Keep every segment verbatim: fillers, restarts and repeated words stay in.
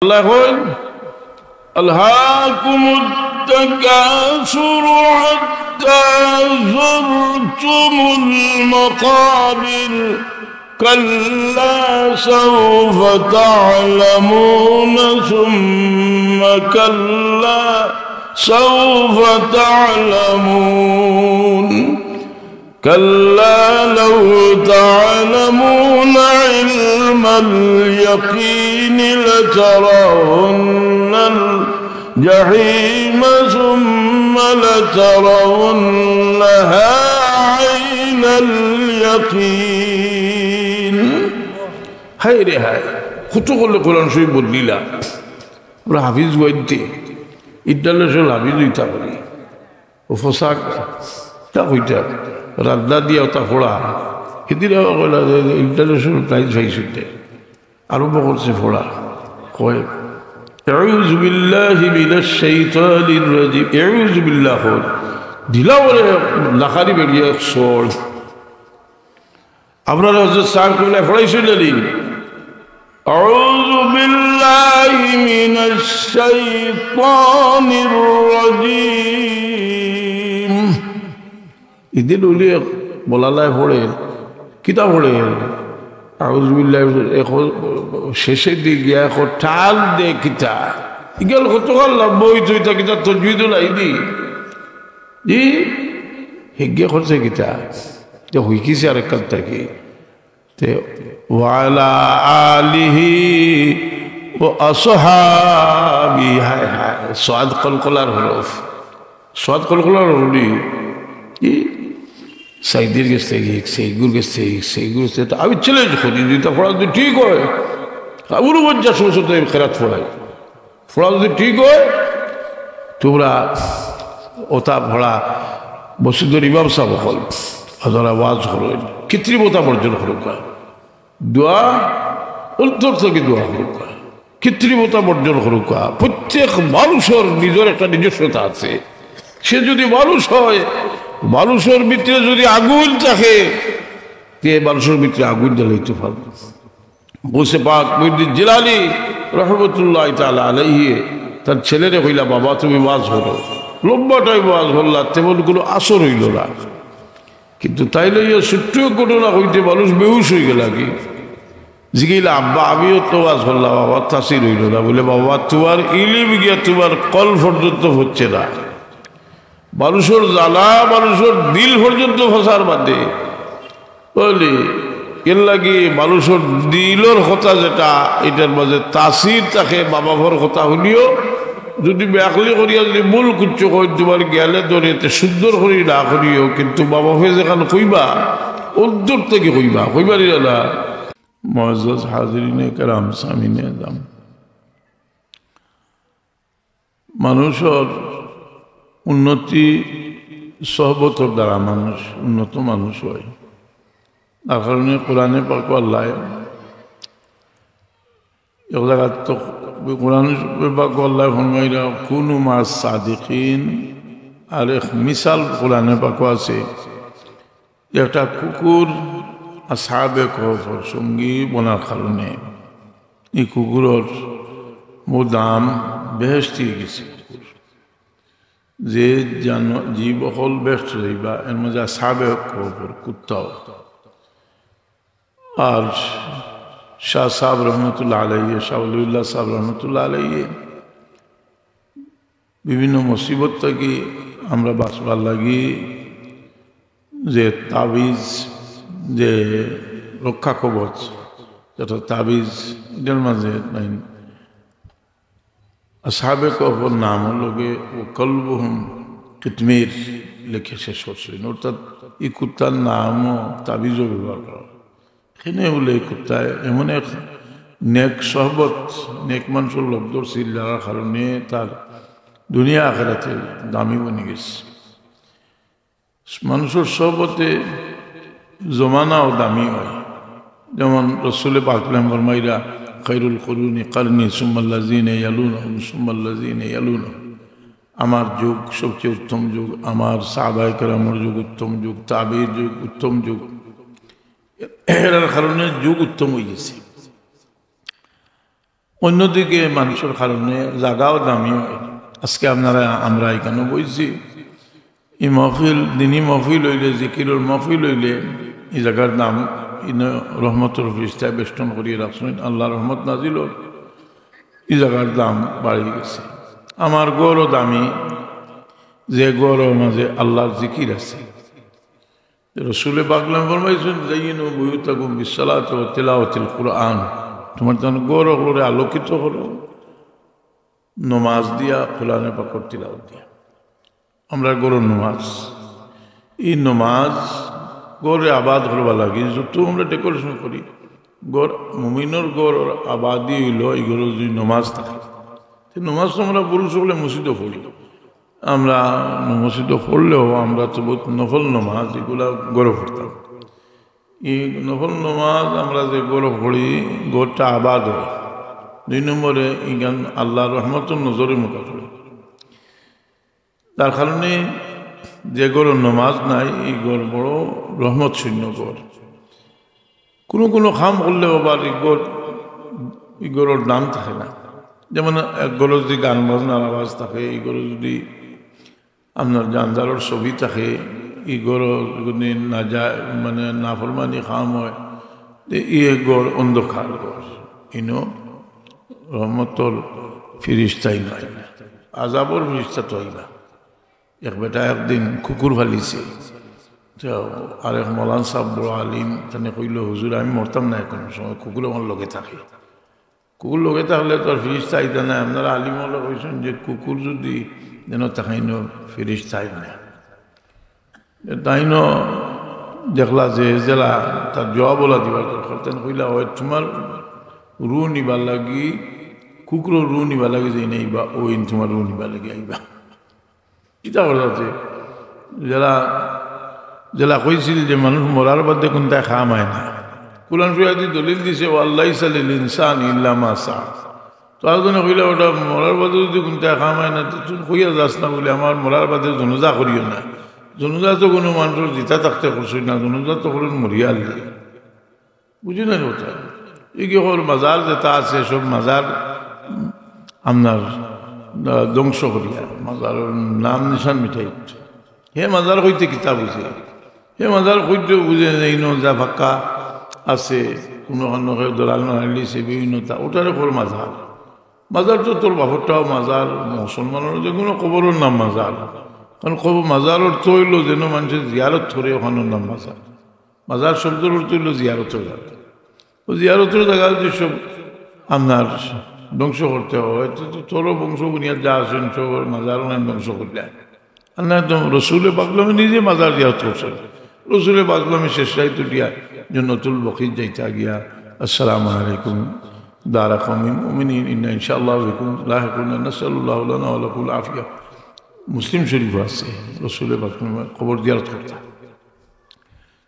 আল্লায় কইন, "আলহাকুমুত তাকাসুরু হাত্তা যুরতুমুল মাকাবির। কাল্লা সাউফা তা'লামুনা সুম্মা কাল্লা সাউফা তা'লামুন।" كلا لو تعلمون علم اليقين لترون الجحيم ثم لترونها عين اليقين। হায় রে হায়, কত করলে কোরআন শরীফ বদলিলা। আমরা হাফিজ অইতে, international হাফিজ অইতা পারি। ও পোশাক, তা কইতা, রান্না দিয়া ওটা পড়া। হিদিন আবার কইলা যে international prize পাইছইন তে। আরম্ভ করছে পড়া। কয়, "আউযু বিল্লাহি মিনাশ শাইতানির রাজীম।" আউযু বিল্লাহ কর। দিলা ওরে লাখানি বেরিয়ে সর। আপনারা হজরত স্যার কইলা পড়াইছইন না নি? أعوذ بالله من الشيطان الرجيم। ইদিন উলি বলালায় পড়ে, কিতা পড়ে? আউযু বিল্লাহ, এখন শেষের দিকে গিয়া এখন টান দে কিতা। ইগেল কতকাল লম্বা অইতো, ইতা কিতা তজবিদও নাই নি? ই হিগে করছে কিতা? যে হুইকিছে আরেকখান থাকি। তে, "ওয়ালা আলিহি ওয়া আসহাবি।" হায় হায়, সাদ কলকলার হরফ। সাদ কলকলার হরফ নি। ই সাইদির গেছ থাকি, সেইগুর গেছ থাকি, সেইগুর গেছ থাকি। তো আমি challenge করি, যদি তা পড়া যদি ঠিক অয়, আবুর মজ্জা সমস্ত খেরাত পড়াই। পড়া যদি ঠিক অয়, তোমরা ওটা পড়া মসজিদর ইমাম সাব অকল, ওরা ওয়াজ করইন, কৃত্রিমতা বর্জন করউক্কা। দোয়া, অন্তর থাকি দোয়া করউক্কা, কৃত্রিমতা বর্জন করউক্কা। প্রত্যেক মানুষর নিজর একটা নিজস্বতা আছে। সে যদি মানুষ অয়, মানুষর ভিতরে যদি আগুন থাকে, তে মানুষর ভিতরে আগুন জ্বালাইতে পারবে। গৌসে পাক মহিউদ্দিন জিলানী রহমতুল্লাহ তাআলা আলাইহি তার ছেলেরে কইলা, "বাবা, তুমি ওয়াজ করো।" লম্বা time ওয়াজ করলা, তেমন কোনো আসর অইল না। কিন্তু তাইলে ইয়ে ছোট্ট ঘটনা কইতে মানুষ বেহুশ অইগেলা কি? জিগাইলা, "আব্বা, আমিও তো ওয়াজ করলাম, বাবা, তাসির অইল না।" বলে, "বাবা, তুমার ইলিম গিয়া তুমার কল পর্যন্ত পৌঁছে না।" মানুষর জ্বালা মানুষর দিল পর্যন্ত ফসার বাদে। বুঝলি, এর লাগি মানুষর দিলর কথা যেটা, এটার মাঝে তাসির থাকে। মা বাপর কথা হুনিও, যদি বেআকলি করিয়া যদি ভুল কিচ্ছু কই, তুমার জ্ঞানে ধরে, তে সুন্দর করি না করিও, কিন্তু মা বাপে যেখান কইবা, অন্তর থাকি কইবা, কইবা নি না? মুআজ্জাজ হাজিরিনে কেরাম, সামিনে আজম, মানুষর উন্নতি সহবতর দ্বারা মানুষ উন্নত মানুষ অয়। তার কারণে কোরআনে পাকো আল্লায় এক জাগাত তো, কোরআনে পাকো আল্লায় ফরমাইরা, "কুনু মা'আস সাদিকিন।" আর এক মিসাল কোরআনে পাকো আছে, একটা কুকুর আসহাবে কহফর সঙ্গী বনার কারণে ই কুকুরর মুদাম বেহেশতি অইগেছে। যে জানো-, জীব অকল বেহেশত যাইবা, এর মাঝে আসহাবে কহফর কুত্তাও। আর শাহ সাব রহমতুল্লাহ আলাইহি, শাহ ওলিউল্লাহ সাব রহমতুল্লাহ আলাইহি বিভিন্ন মুসিবত থাকি আমরা বাঁচবার লাগি যে তাবিজ, যে রক্ষা কবচ, যেটা তাবিজ, এটার মাঝে নাই। আসহাবে কহফর নামর লগে "ওয়া কালবুহুম কিতমির" লেখে শেষ করছইন। অর্থাৎ ই কুত্তার নামও তাবিজও ব্যবহার করা। এখানে বলে ই কুত্তায় এমন এক নেক সহবত, নেক মানুষর লগ ধরছিল, যার কারণে তার দুনিয়া আখেরাতে দামি বনি গেছে। মানুষর সহবতে জমানাও দামি অয়। যেমন রসুলে পাক ফরমাইরা, "খায়রুল কুরুনি কারনি সুম্মাল্লাযিনা ইয়ালুনাহুম সুম্মাল্লাযিনা ইয়ালুনাহুম।" আমার যুগ সবচেয়ে উত্তম যুগ, আমার সাহাবায়ে কেরামর যুগ উত্তম যুগ, তাবির যুগ উত্তম যুগ। এরার কারণে যুগ উত্তম অইগেছে। অন্যদিকে মানুষর কারণে জাগাও দামি হয়। আজকে আপনারা, আমরা এখানে বইছি, এই মহফিল, দিনী মহফিল অইলে, জিকিরর মহফিল অইলে, এই জাগার দাম, ইনো রহমতর ফিরিস্তায় বেষ্টন করিয়া রাখছইন, আল্লাহর রহমত নাজিল অর, এই জাগার দাম বাড়ি গেছে। আমার ঘরও দামি, যে ঘরর মাঝে আল্লাহর জিকির আছে। রসুলে পাক ফরমাইছইন, "জাইয়িনু বুয়ুতাকুম বিসসালাতি ওয়া তিলাওয়াতিল কুরআন।" তুমরা তান ঘর অকলরে আলোকিত করো নমাজ দিয়া, কোরআনে পাকর তিলাওয়াত দিয়া। আমরার ঘরর নমাজ, এই নমাজ ঘররে আবাদ করবার লাগি যত আমরা decoration করি, ঘর, মুমিনর ঘরর আবাদি অইলো এই ঘরো যদি নমাজ থাকে। তে নমাজ তো আমরা পুরুষ অকলে মসজিদো পড়ি, আমরা মসজিদো পড়লেও আমরা তো বহুত নফল নমাজ এগুলা ঘরো পড়তাম। এই নফল নমাজ আমরা যে ঘরো পড়ি, ঘরটা আবাদ হয়। দুই নম্বরে, ইখান আল্লাহর রহমতর নজরে মুখা পড়ে। তার কারণে যে ঘরো নমাজ নাই, এই ঘর বড় রহমত শূন্য ঘর। কোনো কোনো কাম করলেও আবার এই ঘর, এই ঘরর দাম থাকে না। যেমন এক ঘরো যদি গান বাজনার আওয়াজ থাকে, এই ঘরো যদি আপনার জানজারর ছবি থাকে, এই ঘরো যদি না যায়, মানে নাফরমানি কাম হয়, তে এই ঘর অন্ধকার ঘর, ইনো রহমতর ফিরিস্তাই নাই, আজাবর ফিরিস্তা তো আইবা। এক বেটা একদিন কুকুর ফালিছে, তো আরেক মৌলানা সাহেব বড় আলিম, তানে কইলো, "হুজুর, আমি মরতাম না কোনো সময়, কুকুর আমার লগে থাকে।" কুকুর লগে থাকলে তো আর ফিরিস্তা আইতা না। আপনারা আলিম অকলে কইছইন যে কুকুর যদি যেন থাকে, ইনো ফিরিস্তা আইন না। তাইন দেখলা যে যেলা তার জবাব অলা দিবার দরকার, তাইন কইলা, "হয় তুমার রু নিবার লাগি, কুকুরর রু নিবার লাগি যাইন আইবা, অউ ইন তুমার রু নিবার লাগি আইবা।" কিতা করতাছে? যেলা, যেলা কইছিল যে মানুষ মরার বাদে কুন্তায় কাম আয় না। কুরআন শরীফ দি দলিল দিছে, "ওয়া লাইসা লিল ইনসানি ইল্লা মা সাআ।" তো আরকজনে কইলা, "ওটা মরার বাদে যদি কুন্তায় কাম আয় না, তো তুই কইয়া যাস না বলে আমার মরার বাদে জনাজা করিও না।" জনাজা তো কোনো মানুষর জিতা থাকতে করছইন না, জনাজা তো করইন মরিয়া হারলে। বুঝছইন নি কথা? এই কি হকল মাজার যেটা আছে, সব মাজার, উম, আপনার, আহ, ধ্বংস করিয়া, মাজারর নাম নিশান মিটাই। হে মাজার কইতে কিতা বুঝে? হে মাজার কইতে বুঝে যে ইনো যা ফাক্কা আছে, কুনুখানো কেউ দলাল মারাইলিছে, বিভিন্নতা, ওটারে কর মাজার। মাজার তো তোর বাপরটাও মাজার, মুসলমানর যে কোনো কবরর নাম মাজার। কারণ কবর, মাজার অর্থ অইলো যেন মানষে জিয়ারত করে, ওখানর নাম মাজার। মাজার শব্দর অর্থ অইলো জিয়ারতর জাগা। অউ জিয়ারতর জাগা যদি সব আপনার ধ্বংস করতে হয়, তো, তো তোরও বংশ বুনিয়াদ যা আছইন, সব মাজার অখান ধ্বংস করিলায়। আর না তো রসুলে পাক সাল্লামে নিজে মাজার জিয়ারত করছইন। রসুলে পাক সাল্লামে শেষ রাইত উঠিয়া জন্নতুল বকিত যাইতা গিয়া, "আসসালামু আলাইকুম দারা কওমিন মুমিনিন, ইন্না ইনশাআল্লাহ বিকুম লাহিকুন, নাসআলুল্লাহ লানা ওয়া লাকুমুল আফিয়া।" মুসলিম শরীফ আছে, রসুলে পাক সাল্লামে কবর জিয়ারত করতা।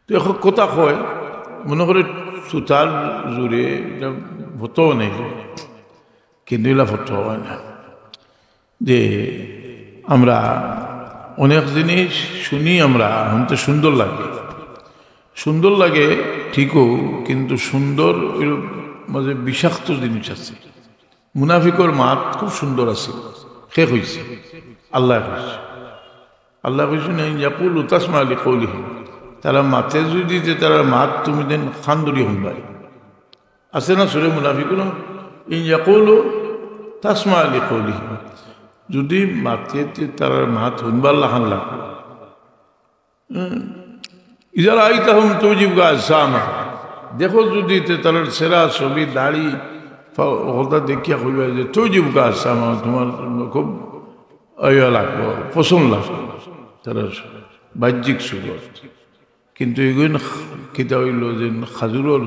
তো এখন কথা কয়, মনে করে সুতার জোরে এটা ফতোয়া নাই, কিন্তু ইলা ফতোয়া হয় না। যে আমরা অনেক জিনিস শুনি, আমরা শুনতে সুন্দর লাগে, সুন্দর লাগে ঠিকও, কিন্তু সুন্দর এর মাঝে বিষাক্ত জিনিস আছে। মুনাফিকর মাত খুব সুন্দর আছে, কে কইছে? আল্লায় কইছে। আল্লায় কইছইন, "ইন ইয়াকুলু তাসমা লিকাউলিহিম।" তারা মাতে যদি, যে তারার মাত তুমি যেন কান ধরিয়া হুনবায়। আছে না সূরা মুনাফিকুন? "ইন ইয়াকুলু তাসমা লিকাউলিহিম।" যদি মাতে তে তারার মাত হুনবার লাখান লাগে। হুম। "ইজা রাআইতাহুম তুজিবুকা আজসামা।" দেখো যদি তে তারার চেহারা, ছবি, দাড়ি, ফা-, ওটা দেখিয়া কইবা যে, "তুজিবুকা আজসামা", তোমার খুব ইয়া লাগবো, পছন্দ লাগবো। তারার বাহ্যিক সুরত। কিন্তু এগুন কিতা অইলো যে খাজুরর,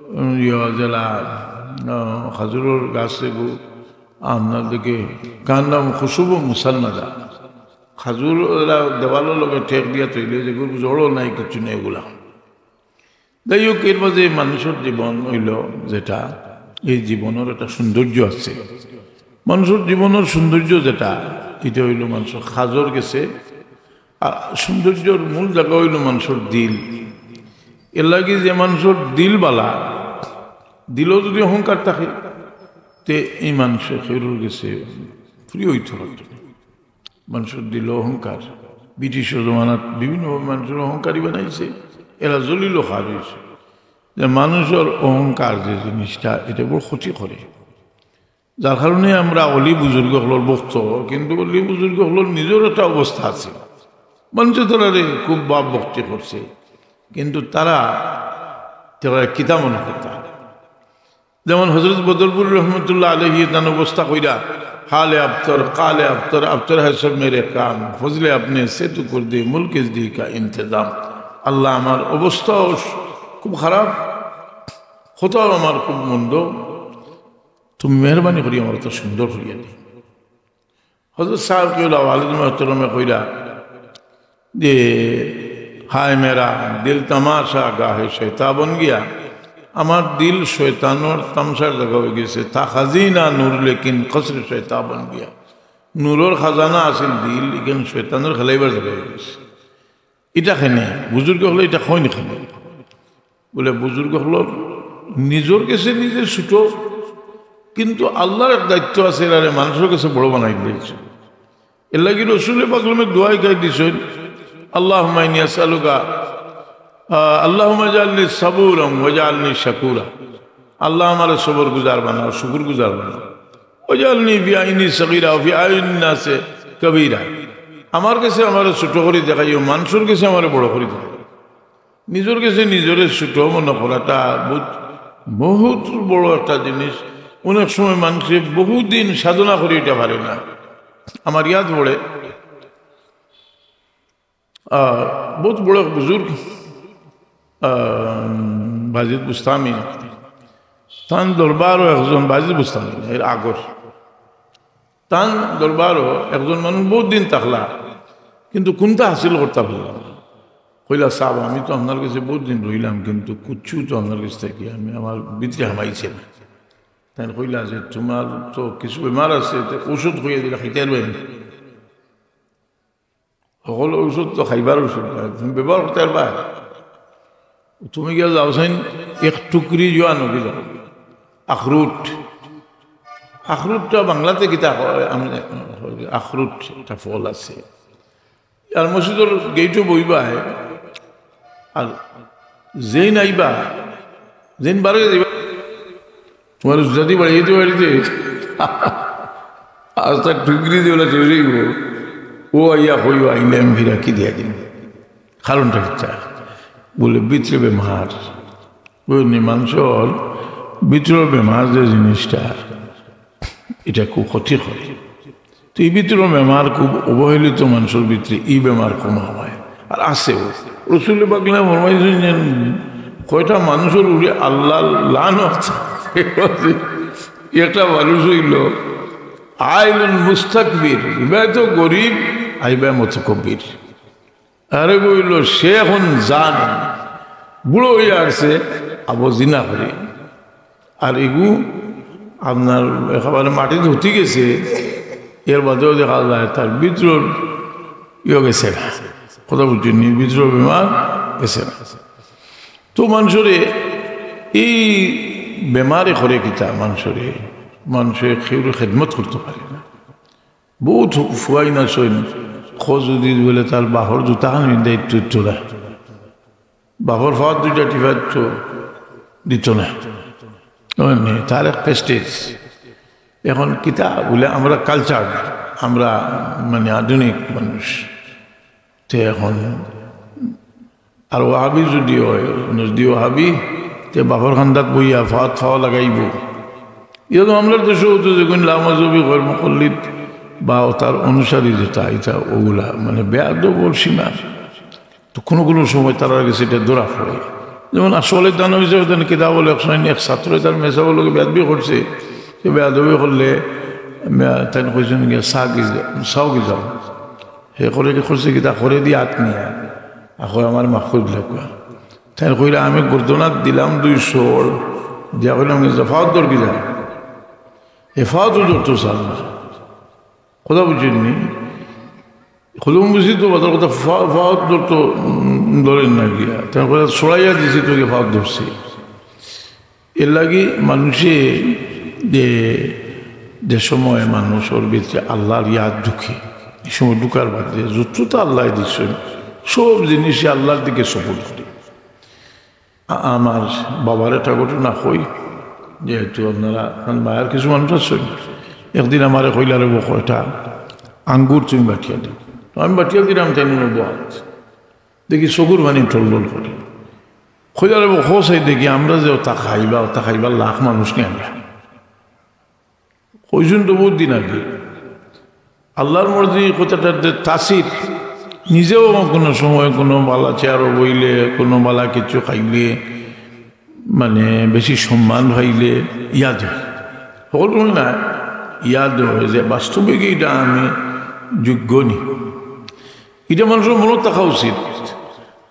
উম, ইয়া যেলা, আহ, খাজুরর গাছ এগু আপনার দেখে কান্নাম খুশবু মুসান্নাদা। খাজুর ওরা দেওয়ালর লগে ঠেক দিয়া থইলে যেগু জড়ও নাই, কিচ্ছু নাই এগুলা। যাই হোক, এর মাঝে মানুষর জীবন অইলো যেটা, এই জীবনর একটা সৌন্দর্য আছে। মানুষর জীবনর সৌন্দর্য যেটা, ইটা অইলো মানুষর কাজর গেছে। আর সৌন্দর্যর মূল জাগা অইলো মানুষর দিল। এর লাগি যে মানুষর দিল বালা, দিলও যদি অহংকার থাকে, তে ই মানষে কেউর গেছে ফ্রি অইতো পারতো না। মানষর দিলো অহংকার, ব্রিটিশর জমানাত বিভিন্নভাবে মানষরে অহংকারী বানাইছে, এরা জলিল অখার অইছে। যে মানষর অহংকার যে জিনিসটা, এটা বড় ক্ষতি করে, যার কারণে আমরা অলি বুজুর্গ অকলর ভক্ত, কিন্তু অলি বুজুর্গ অকলর নিজর একটা অবস্থা আছে। মানষে তারারে খুব ভাব ভক্তি করছে, কিন্তু তারা, তারা কিতা মনে করতা? যেমন হযরত বদরপুরী রহমতুল্লাহ আলাইহি তান অবস্থা কইরা, "হালে আবতর, কালে আবতর, আবতর হ্যায় সব মেরে কাম, ফজলে আপনে সে তু কর দে, মুলক ইস দি কা ইন্তেজাম।" আল্লাহ, আমার অবস্থাও খুব খারাপ, কথাও আমার খুব মন্দ, তুমি মেহেরবানি করি আমার তো সুন্দর করিয়া দি। হযরত সাহেব কিবলা ওয়ালিদ মুহতরমে কইরা যে, "হায় মেরা দিল তামাশা গাহে শয়তা বন গিয়া", আমার দিল শয়তানর তামশার জাগা অই গেছে। "থা খাজিনা নূর লেকিন কসরে শয়তা বন গিয়া", নূরর খাজানা আছিল দিল, ইখান শয়তানর খেলাইবার জাগা অই গেছে। ইটা কেনে বুজুর্গ অকলে ইটা কইন কেনে? বলে, বুজুর্গ অকলর নিজর গেছে নিজে ছোট, কিন্তু আল্লাহর এক দায়িত্ব আছে, এরারে মানষর গেছে বড় বানাই দিলাইছে। এর লাগি রসুলে পাক সাল্লামে দোয়া শিখাই দিছইন, "আল্লাহুম্মা ইন্নী আসআলুকা, আহ, আল্লাহুম্মা জাআলনি সাবুরাম ওয়াজাআলনি শাকুরা।" আল্লাহ, আমারে সবর গুজার বানাও, শুকুর গুজার বানাও। "ওয়াজাআলনি ফি আইনি সগীরা ওয়া ফি আইনি নাসে কবীরা।" আমার গেছে আমারে ছোট করি দেখাইও, মানষর গেছে আমারে বড় করি দেখাইও। নিজর গেছে নিজরে ছোট মনে করাটা বহুত, বহুত বড় একটা জিনিস। অনেক সময় মানষে বহুত দিন সাধনা করি ইটা পারে না। আমার ইয়াদ পড়ে, আহ, বহুত বড় এক বুজুর্গ, আহ, বাজিদ বুস্তামি, তান দরবারও একজন, বাজিদ বুস্তামি, এর আগর, তান দরবারও একজন মানুষ বহুত দিন থাকলা, কিন্তু কুন্তা হাসিল করতা পারলা না। কইলা, "সাব, আমি তো আপনার গেছে বহুত দিন রইলাম, কিন্তু কুচ্ছু তো আপনার গেছ থাকি আমি, আমার ভিতরে হামাইছে না।" তাইন কইলা যে, "তোমার তো কিছু বেমার আছে, তে ঔষধ কইয়া দিলা, খাইতে পারবায় না?" হকল ঔষধ তো খাইবার ঔষধ নায়, তুমি ব্যবহার করতে পারবায়? তুমি গিয়া যাও চাইন, এক টুকরি জোয়া নবী যাও, আখরুট। আখরুটটা বাংলাতে কিতা কয়? আমি, আখরুট একটা ফল আছে। আর মসজিদর গেইটো বইবায়, আর যেইন আইবা, যেইন বারে যাইবা, তোমার যদি বাড়িতে বাড়িতে আস্তা টুকরি দিয়ে ওলা চলে যাইব, ও আইয়া কইব, "আইলে আমি ফিরা কি দিয়া দিন?" কারণটা কিতা? বলে, "ভিতরে বেমার।" বুঝলি, মানষর ভিতরে বেমার যে জিনিসটা, এটা খুব ক্ষতি করে। তো এই ভিতরে বেমার খুব অবহেলিত মানষর ভিতরে এই বেমার কম হয়। আর আছেও। রসুল পাক ফরমাইছেন যে কয়টা মানষর উপরে আল্লাহর লানত। একটা মানুষ অইল আইলুন মুস্তাকবির, ইবায় তো গরিব, আইবায় মুতাকাব্বির। আরে বইল, সে এখন জান, বুড়ো অইয়া আছে, আবো জিনা করে। আর এগু আপনার একেবারে মাটিত হুতি গেছে, এর বাদেও দেখা যায় তার ভিতরর ইয়ে গেছে না। কথা বুঝছইন নি? ভিতরর বেমার গেছে না। তো মানষরে এই বেমারে করে কিতা? মানষরে, মানষে কেউর খেদমত করতে পারে না। বহুত ফুয়াইন আছইন, খোঁজ যদি বলে তার বাপর জুতা খান দায়িত্ব দিত না, বাপর ফাওয়াত দুইটা টিপা দিত, দিত না। ওই নে, তার এক প্রেস্টিজ। এখন কিতা বলে, আমরা কালচার, আমরা মানে আধুনিক মানুষ। তে এখন আর ওয়াহাবি যদি হয়, নজদি ওয়াহাবি, তে বাপর কান্দাত বইয়া ফাওয়াত ফাও লাগাইব। ইয়া তো আমরার দেশো তো যেগুন লামজহবি গয়র মুকাল্লিদ বা তার অনুসারী যেটা, এটা ওগুলা মানে বেয়াদবর সীমা। তো কোনো কোনো সময় তারার গেছে এটা ধরা পড়ে। যেমন আসলে দান হিসেবে দেন কিতাব বলে এক সময় এক ছাত্র তার মেসাবর লগে বেয়াদবি করছে, সে বেয়াদবি করলে মে-, তাই কইছেন গিয়া সাও কি যাও, সাও কি যাও। হে করে কি করছে কিতা করে দিয়ে আত নিয়া, আর কয়, "আমার মাফ করি দিলাউক্কা।" তাই কইরা আমি গর্দনাত দিলাম দুই চড়, দিয়া কইলাম, "এ ফাওত ধর কি যায়?" এ ফাওতও ধরতো চার না। কথা বুঝছইন নি? কলম বুঝি তো বাজার কথা ফা-, ফাওত ধরতো, উম, ধরেন না গিয়া। তাই কইরা ছড়াইয়া দিছি তো গিয়া ফাওত ধরছে। এর লাগি মানুষে যে, যে সময় মানুষর ভিতরে আল্লাহর ইয়াদ ঢুকে, এই সময় ঢুকার বাদে যতটা আল্লাহ দিচ্ছেন, সব জিনিসে আল্লাহর দিকে সফর করে। আ-, আমার বাবার একটা ঘটনা কই, যেহেতু আপনারা, আপনার মায়ার কিছু মানুষ আছেন, একদিন আমারে কইলা, "রে বো, কয়টা আঙ্গুর তুমি বাটিয়া দিও।" তো আমি বাটিয়া দিলাম, তাই নিয়ে বহাত। দেখি চকুর পানি টলটল করে। কইলা, "রে বো, খো চাই দেখি, আমরা যে ওটা খাইবা, ওটা খাইবার লাখ মানুষ নি আমরা।" কইছইন তো বহুত দিন আগে। আল্লাহর মর্জি কথাটার যে তাসির, নিজেও কোনো সময় কোনো বালা চেয়ারও বইলে, কোনো বালা কিছু খাইলে, মানে বেশি সম্মান পাইলে ইয়াদ হয়। সকল না, ইয়াদ হয় যে বাস্তবিক এটা আমি যোগ্য নি। এটা মানুষর মনে থাকা উচিত।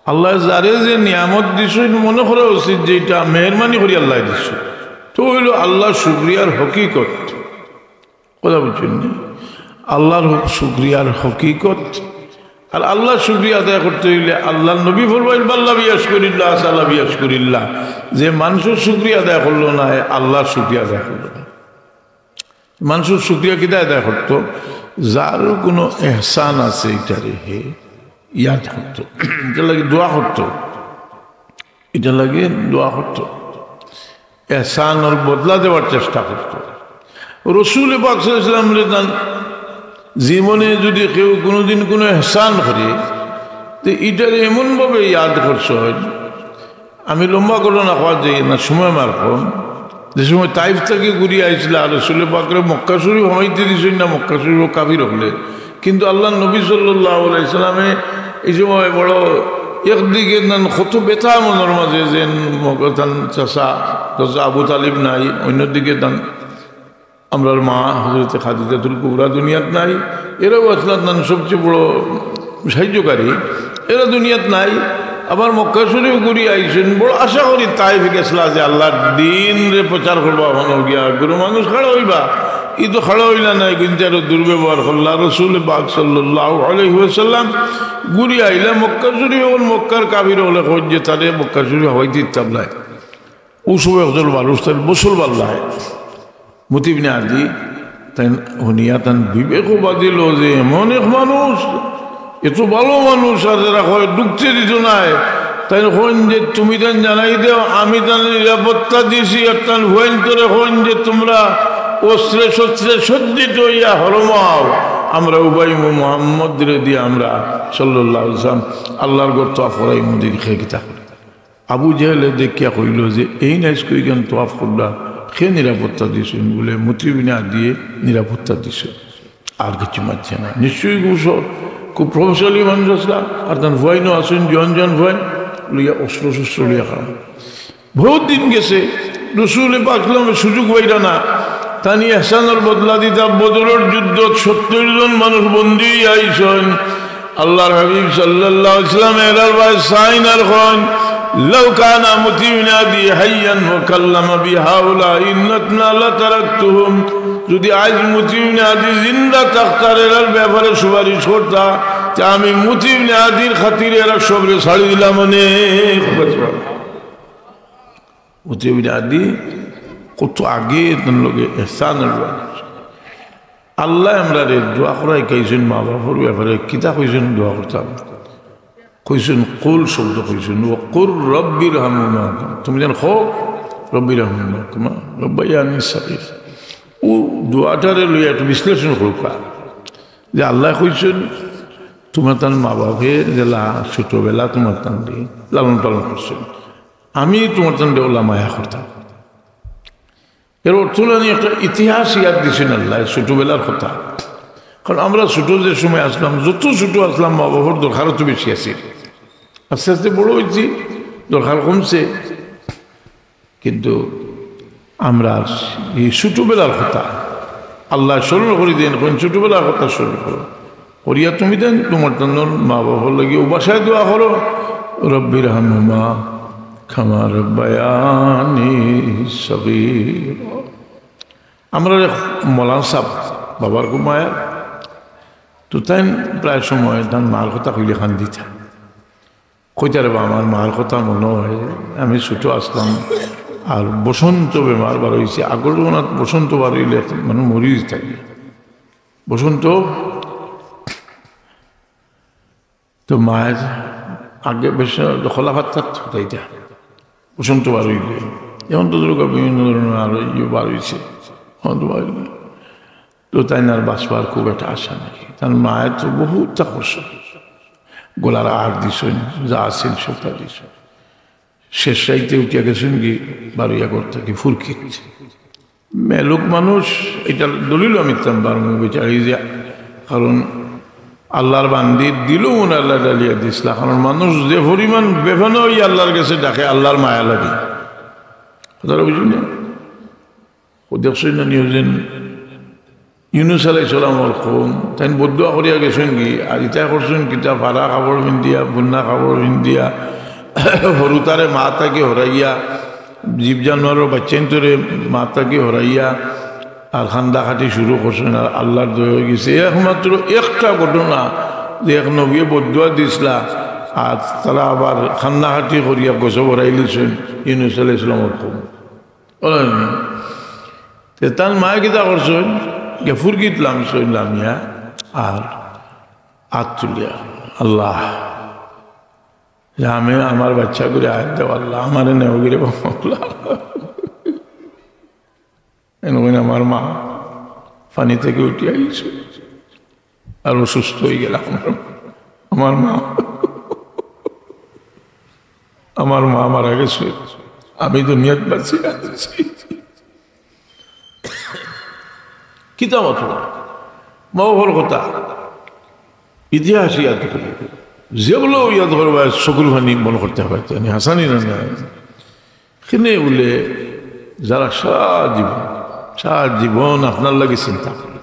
আল্লাহ যারে যে নিয়ামত দিছইন, মনে করা উচিত যে এটা মেহেরবানি করি আল্লাহ দিছইন। তো হইল আল্লাহ শুকরিয়ার হকিকত। কথা বুঝছেন নি? আল্লাহর হক-, শুকরিয়ার হকিকত। আর আল্লাহর শুকরিয়া আদায় করতে হইলে আল্লাহর নবী ফরমাইল, "বাল্লা বিয়াশকুরিল্লাহ, সালা বিয়াশকুরিল্লাহ।" যে মানুষর শুকরিয়া আদায় করলো না, এ আল্লাহর শুকরিয়া আদায় করলো না। মানুষর শুকরিয়া কিতা আদায় করতো? যার কোনো এহসান আছে, এটারে হে ইয়াদ করতো, এটা লাগে দোয়া করতো, এটা লাগে দোয়া করতো, এহসানর বদলা দেওয়ার চেষ্টা করতো। রসুল পাক সাল্লাল্লাহু আলাইহি ওয়াসাল্লামরে তান জীবনে যদি কেউ কোনোদিন কোনো এহসান করে, তো এটারে এমনভাবে ইয়াদ করছে হয়, আমি লম্বা ঘটনা কওয়া যাই না, সময় আমার কম। যে সময় তাইফ থাকি ঘুরি আইছলা, আর রসুল পাকরে মক্কা শরীফ হামাইতে দিছইন না, মক্কা শরীফ কাফির অকলে। কিন্তু আল্লাহর নবী সাল্লাল্লাহু আলাইহি সাল্লামে এই সময় বড় একদিকে তান কত ব্যথা মনর মাঝে, যে মক্কা তান চাচা, চাচা আবু তালিব নাই, অন্যদিকে তান আমরার মা হযরতে খাদিজাতুল কুবরা দুনিয়াত নাই, এরাও আছলা তান সবচেয়ে বড় সাহায্যকারী, এরা দুনিয়াত নাই। আবার মক্কা শরীফ ঘুরি আইছইন, বড় আশা করি তাইফ গেছলা যে আল্লাহর দিনরে প্রচার করবা, ওখানো গিয়া গরু মানুষ খাড়া হইবা, ই তো খাড়া হইলা নাই, কিন্তু আরো দুর্ব্যবহার করলা। রসুল পাক সাল্লাল্লাহু আলাইহি ওয়াসাল্লাম ঘুরি আইলা মক্কা শরীফ, এখন মক্কার কাফির অকলে কইন যে তারে মক্কা শরীফ হামাইতে দিতাম নায়। ও সময় একজন মানুষ তার মুসলমান নায়। মুতি ইবনে আদি তাইন হুনিয়া তান বিবেকও বাজিল যে এমন এক মানুষ, এত ভালো মানুষ, আর যারা কয় ঢুকতে দিত নায়, তাইন কইন যে, "তুমি তান জানাই দেও, আমি তান নিরাপত্তা দিছি।" আর তান ফুয়াইন্তরে কইন যে, "তোমরা অস্ত্রে শস্ত্রে সজ্জিত হইয়া হরমাও, আমরা উবাই মুহাম্মদরে দিয়া আমরা সাল্লাল্লাহু আলাইহি ওয়াসাল্লাম আল্লাহর ঘর তওয়াফ করাইমু।" দেখি কে কিতা করে। আবু জেহেলে দেখিয়া কইল যে, "এই নাইস কইখান তওয়াফ করলা, কে নিরাপত্তা দিছইন?" বলে, "মুতি ইবনে আদিয়ে নিরাপত্তা দিছে, আর কিছু মাতছে না।" নিশ্চয়ই খুব স-, খুব প্রভাবশালী মানুষ আছলা, আর তান ফুয়াইনও আছইন, জন জন ফুয়াইন লইয়া অস্ত্র শস্ত্র লইয়া খাড়া। বহুত দিন গেছে, রসুল পাক সাল্লাল্লাহু আলাইহি ওয়াসাল্লামে সুযোগ পাইরা না, তানি এহসানর বদলা দিতা। বদরর যুদ্ধত সত্তর জন মানুষ বন্দী আইছইন। আল্লাহর হাবিব সাল্লাল্লাহু আলাইহি ওয়াসাল্লাম এরার বায় চাইন আর কইন, "লাউ কানা মুতি ইবনে আদি হাইয়ান ওয়া কাল্লামা বিহাউলা ইন্নাতনা লাতারাকতুহুম।" যদি আইজ মুতি ইবনে আদি জিন্দা থাকতা আর এরার ব্যাপারে সুপারিশ করতা, তে আমি মুতি ইবনে আদির খাতিরে এরা সবরে ছাড়ি দিলাম অনে। মুতি ইবনে আদি কত আগে তান লগে এহসান অইল। আল্লাহ আমরারে দোয়া করাই কইছইন, মা বাপর ব্যাপারে কিতা কইছইন দোয়া করতাম? কইছইন, কুল শব্দ কইছইন, "ওয়া কুর রব্বির হামহুমা।" তুমি যেন কও, "রব্বির হামহুমা কামা রব্বায়ানি সগীরা।" ও দোয়াটারে লইয়া একটু বিশ্লেষণ করুকা যে আল্লাহ কইছইন, "তুমার তান মা বাপে যেলা ছোটবেলা তুমার তান দি লালন পালন করছইন, আমি তুমার তান দি ওলা মায়া করতাম।" এর অর্থ হইল, আমি একটা ইতিহাস ইয়াদ দিছইন আল্লাহ, ছোটবেলার কথা। কারণ আমরা ছোট যে সময় আছলাম, যত ছোট আছলাম, মা বাবার দরকারও তো বেশি আছিল। আস্তে আস্তে বড় অইছি, দরকার কমছে, কিন্তু আমরা এই ছোটবেলার কথা আল্লাহ স্মরণ করি দেন, কোন ছোটবেলার কথা স্মরণ করো। করিয়া তুমি দেন তুমার তান মা বাবার লাগি ও ভাষায় দোয়া করো, "রব্বির হামহুমা কামা রব্বায়ানি সগীরা।" আমরার এক মৌলানা সাব, বাবার খুব মায়া, তো তাইন প্রায় সময় তান মার কথা কইলে কান্দিতা। কইতা, "রে বা, আমার মার কথা মনো অয়, আমি ছোট আছলাম, আর বসন্ত বেমার বার অইছে। আগর জমানাত বসন্ত বার অইলে মানুষ মরি থাকে। বসন্ত তো মায়ের আগে বেশ খোলা ফাত্তার তাইটা বসন্ত বার অইলে। এখন তো ধরো বিভিন্ন ধরনের আরো ইয়ে বার অইছে। এখন তো বার অইলে। তো তাইন আর বাঁচবার খুব একটা আশা নাই। তার মায়ে তো বহুত তা করছে, গলার আর দিছইন, যা আছিল সবটা দিছইন। শেষ রাইতে উঠিয়া গেছইন কি বারইয়া করতে কি ফুরকিত। মেলুক মানুষ, এটা দলিল আমি তাম পারমু বিচারি যে, কারণ আল্লাহর বান্দির দিলও মনে আল্লাহ ডালিয়া দিছলা। কারণ মানুষ যে পরিমাণ বেফানা অইয়া আল্লাহর কাছে ডাকে, আল্লাহর মায়া লাগে। কথাটা বুঝলি না? ও দেখছইন না নিউজেন ইউনুস আলাইহিস সালামর কওম, তাইন বদদোয়া করিয়া গেছইন কি, আর ইতা করছইন কিতা, ফাড়া কাপড় পিন্দিয়া, বুন্না কাপড় পিন্দিয়া, হুরুতারে মা থাকি হরাইয়া, জীব জানোয়ারর বাচ্চাইন্তরে মা থাকি হরাইয়া, আর কান্দা কাটি শুরু করছইন, আর আল্লাহর দয়া অইগেছে। একমাত্র একটা ঘটনা যে এক নবীয়ে বদদোয়া দিছলা, আর তারা আবার কান্দা কাটি করিয়া গজব হরাইলিছইন ইউনুস আলাইহিস সালামর কওম। বুঝলেন? তে তার মায়ে কিতা করছইন? গিয়া ফুরকিত লামছইন, লামিয়া আর আত তুলিয়া, "আল্লাহ, যে আমি আমার বাচ্চাগুরে আত দেও আল্লাহ, আমারে নেও গিরে বাবা আল্লাহ।" এন কইন আমার মা পানি থাকি উঠিয়া আইছে। আর অসুস্থ অইগেলা আমার, আমার মা, আমার মা মারা গেছে, আমি দুনিয়াত বাঁচিয়া আছি। কিতা মাতলা? মা বাবার কথা, ইতিহাস ইয়াদ করি, যেগুলো ইয়াদ করবা, চকুর পানি মনে করতে হয়, জানি হাসানি না নাই। এখানে বলে, যারা সারা জীবন, সারা জীবন আপনার লাগি চিন্তা করে,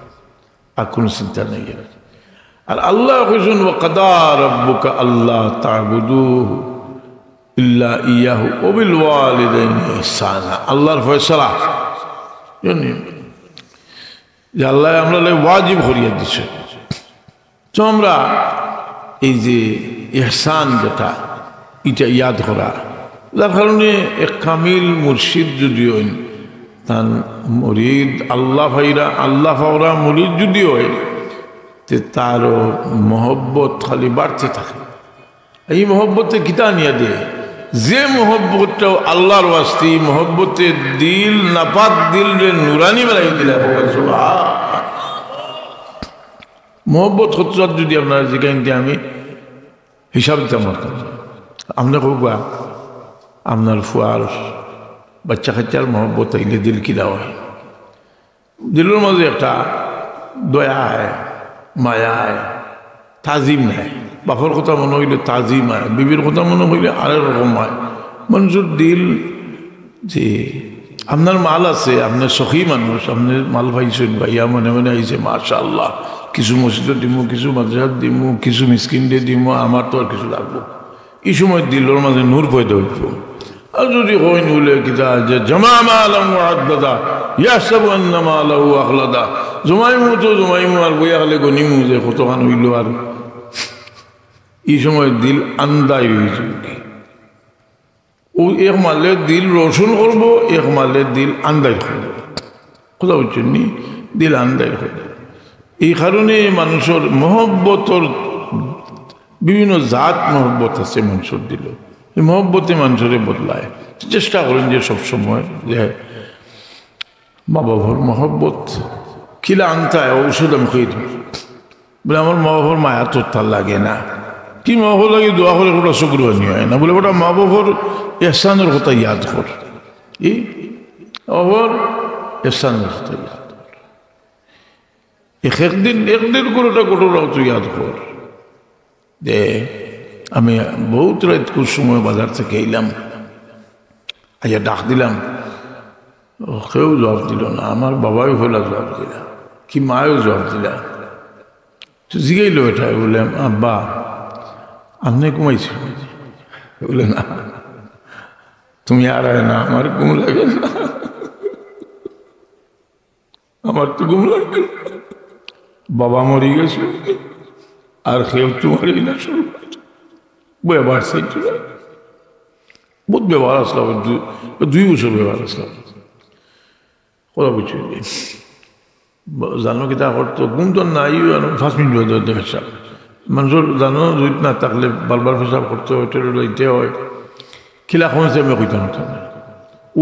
আর কোনো চিন্তা নেই এর। আর আল্লাহ কইছেন, "ওয়া কাদা রাব্বুকা আল্লা তা'বুদু ইল্লা ইয়াহু ওয়া বিল ওয়ালিদাইনি ইহসানা।" আল্লাহর ফয়সালা, জানি যে আল্লাহ আমরা লাই ওয়াজিব করিয়া দিছে। তো আমরা এই যে ইহসান যেটা, এটা ইয়াদ করা, যার কারণে এক কামিল মুর্শিদ যদি হইন, তার মুরিদ আল্লাহ পাইরা, আল্লাহ পাওরা মুরিদ যদি হয়, তে তারও মহব্বত খালি বাড়তে থাকে। এই মহব্বতে কিতা আনিয়া দে? যে মহব্বতটাও আল্লাহর ওয়াস্তে, এই মহব্বতে দিল, নাপাক দিল রে নুরানি বানাই দিলা। সুবহান। মহব্বত কত যদি আপনারা জিগাইন তে আমি হিসাব দিতাম পারতাম না। আপনে কউবা, আপনার ফুয়ার বাচ্চা কাচ্চার মহব্বত আইলে দিল কিলা হয়? দিলর মাঝে একটা দয়া আয়, মায়া আয়, তাজিম নাই। বাপর কথা মনে হইলে তাজিম আয়, বিবির কথা মনে হইলে আরেক রকম আয়। মানুষর দিল যে আপনার মাল আছে, আপনে সখী মানুষ, আপনে মাল পাইছেন, ভাইয়া মনে মনে আইছে, "মাশাআল্লাহ, কিছু মসজিদো দিমু, কিছু মাদ্রাসাত দিমু, কিছু মিসকিনরে দিমু, আমার তো আর কিছু লাগবো।" এই সময় দিলর মাঝে নূর পয়দা হইব। আর যদি কইন বলে কিতা যে, "জামা মালান ওয়া আদ্দাদা, ইয়াহসাবু আন্না মালাহু আখলাদা", জমাইমু তো জমাইমু, আর বইয়া খালি গনিমু যে কতখান হইল, আর এই সময় দিল আন্দাই হয়ে যাবে। ও এক মালে দিল রোশন করব, এক মালে দিল আন্দাই করব। কথা বুঝছেন নি? দিল আন্দাই করব। এই কারণে মানুষের মহব্বতর বিভিন্ন জাত মহব্বত আছে মানুষের দিল। এই মহব্বতে মানুষরে বদলায়। চেষ্টা করেন যে সব সময় যে মা বাবার মহব্বত কিলা আনতে হয়, ঔষধ আমি কই দিই। বলে, "আমার মা বাবার মায়া তো তার লাগে না।" কি মা বাবার লাগে দোয়া করে, ওটা শুক্রবানি হয় না। বলে, "ওটা মা বাবার এহসানের কথা ইয়াদ কর।" এই মা বাবার এহসানের কথা ইয়াদ কর। এক একদিন, একদিন করে ওটা ঘটনা তো ইয়াদ কর। যে আমি বহুত রাইত কুছ সময় বাজার থেকে আইলাম, আইয়া ডাক দিলাম, ও কেউ জবাব দিল না। আমার বাবাও হইলা জবাব দিলা, কি মায়ও জবাব দিলা। তো জিগাইল বেটায়, বলে, "আব্বা, আপনে ঘুমাইছেন?" বলে, "না, তুমি আর আয় না, আমার ঘুম লাগে না।" আমার তো ঘুম লাগে না। বাবা মরি গেছে, আর কেউ তোমার এই না শুরু। বইয়া বাড়ছে একটু। বহুত ব্যবহার আসলাম, দুই, দুই বছর ব্যবহার আসলাম। কথা বুঝছি। জানো কিতা করতো? ঘুম তো নাই, পাঁচ মিনিট বাদে বাদে পেশাব। মানুষের জানো, জুইত না থাকলে বারবার পেশাব করতে হয়, টয়লেট যাইতে হয়। কিলা কমছে আমি কইতাম পারতাম না।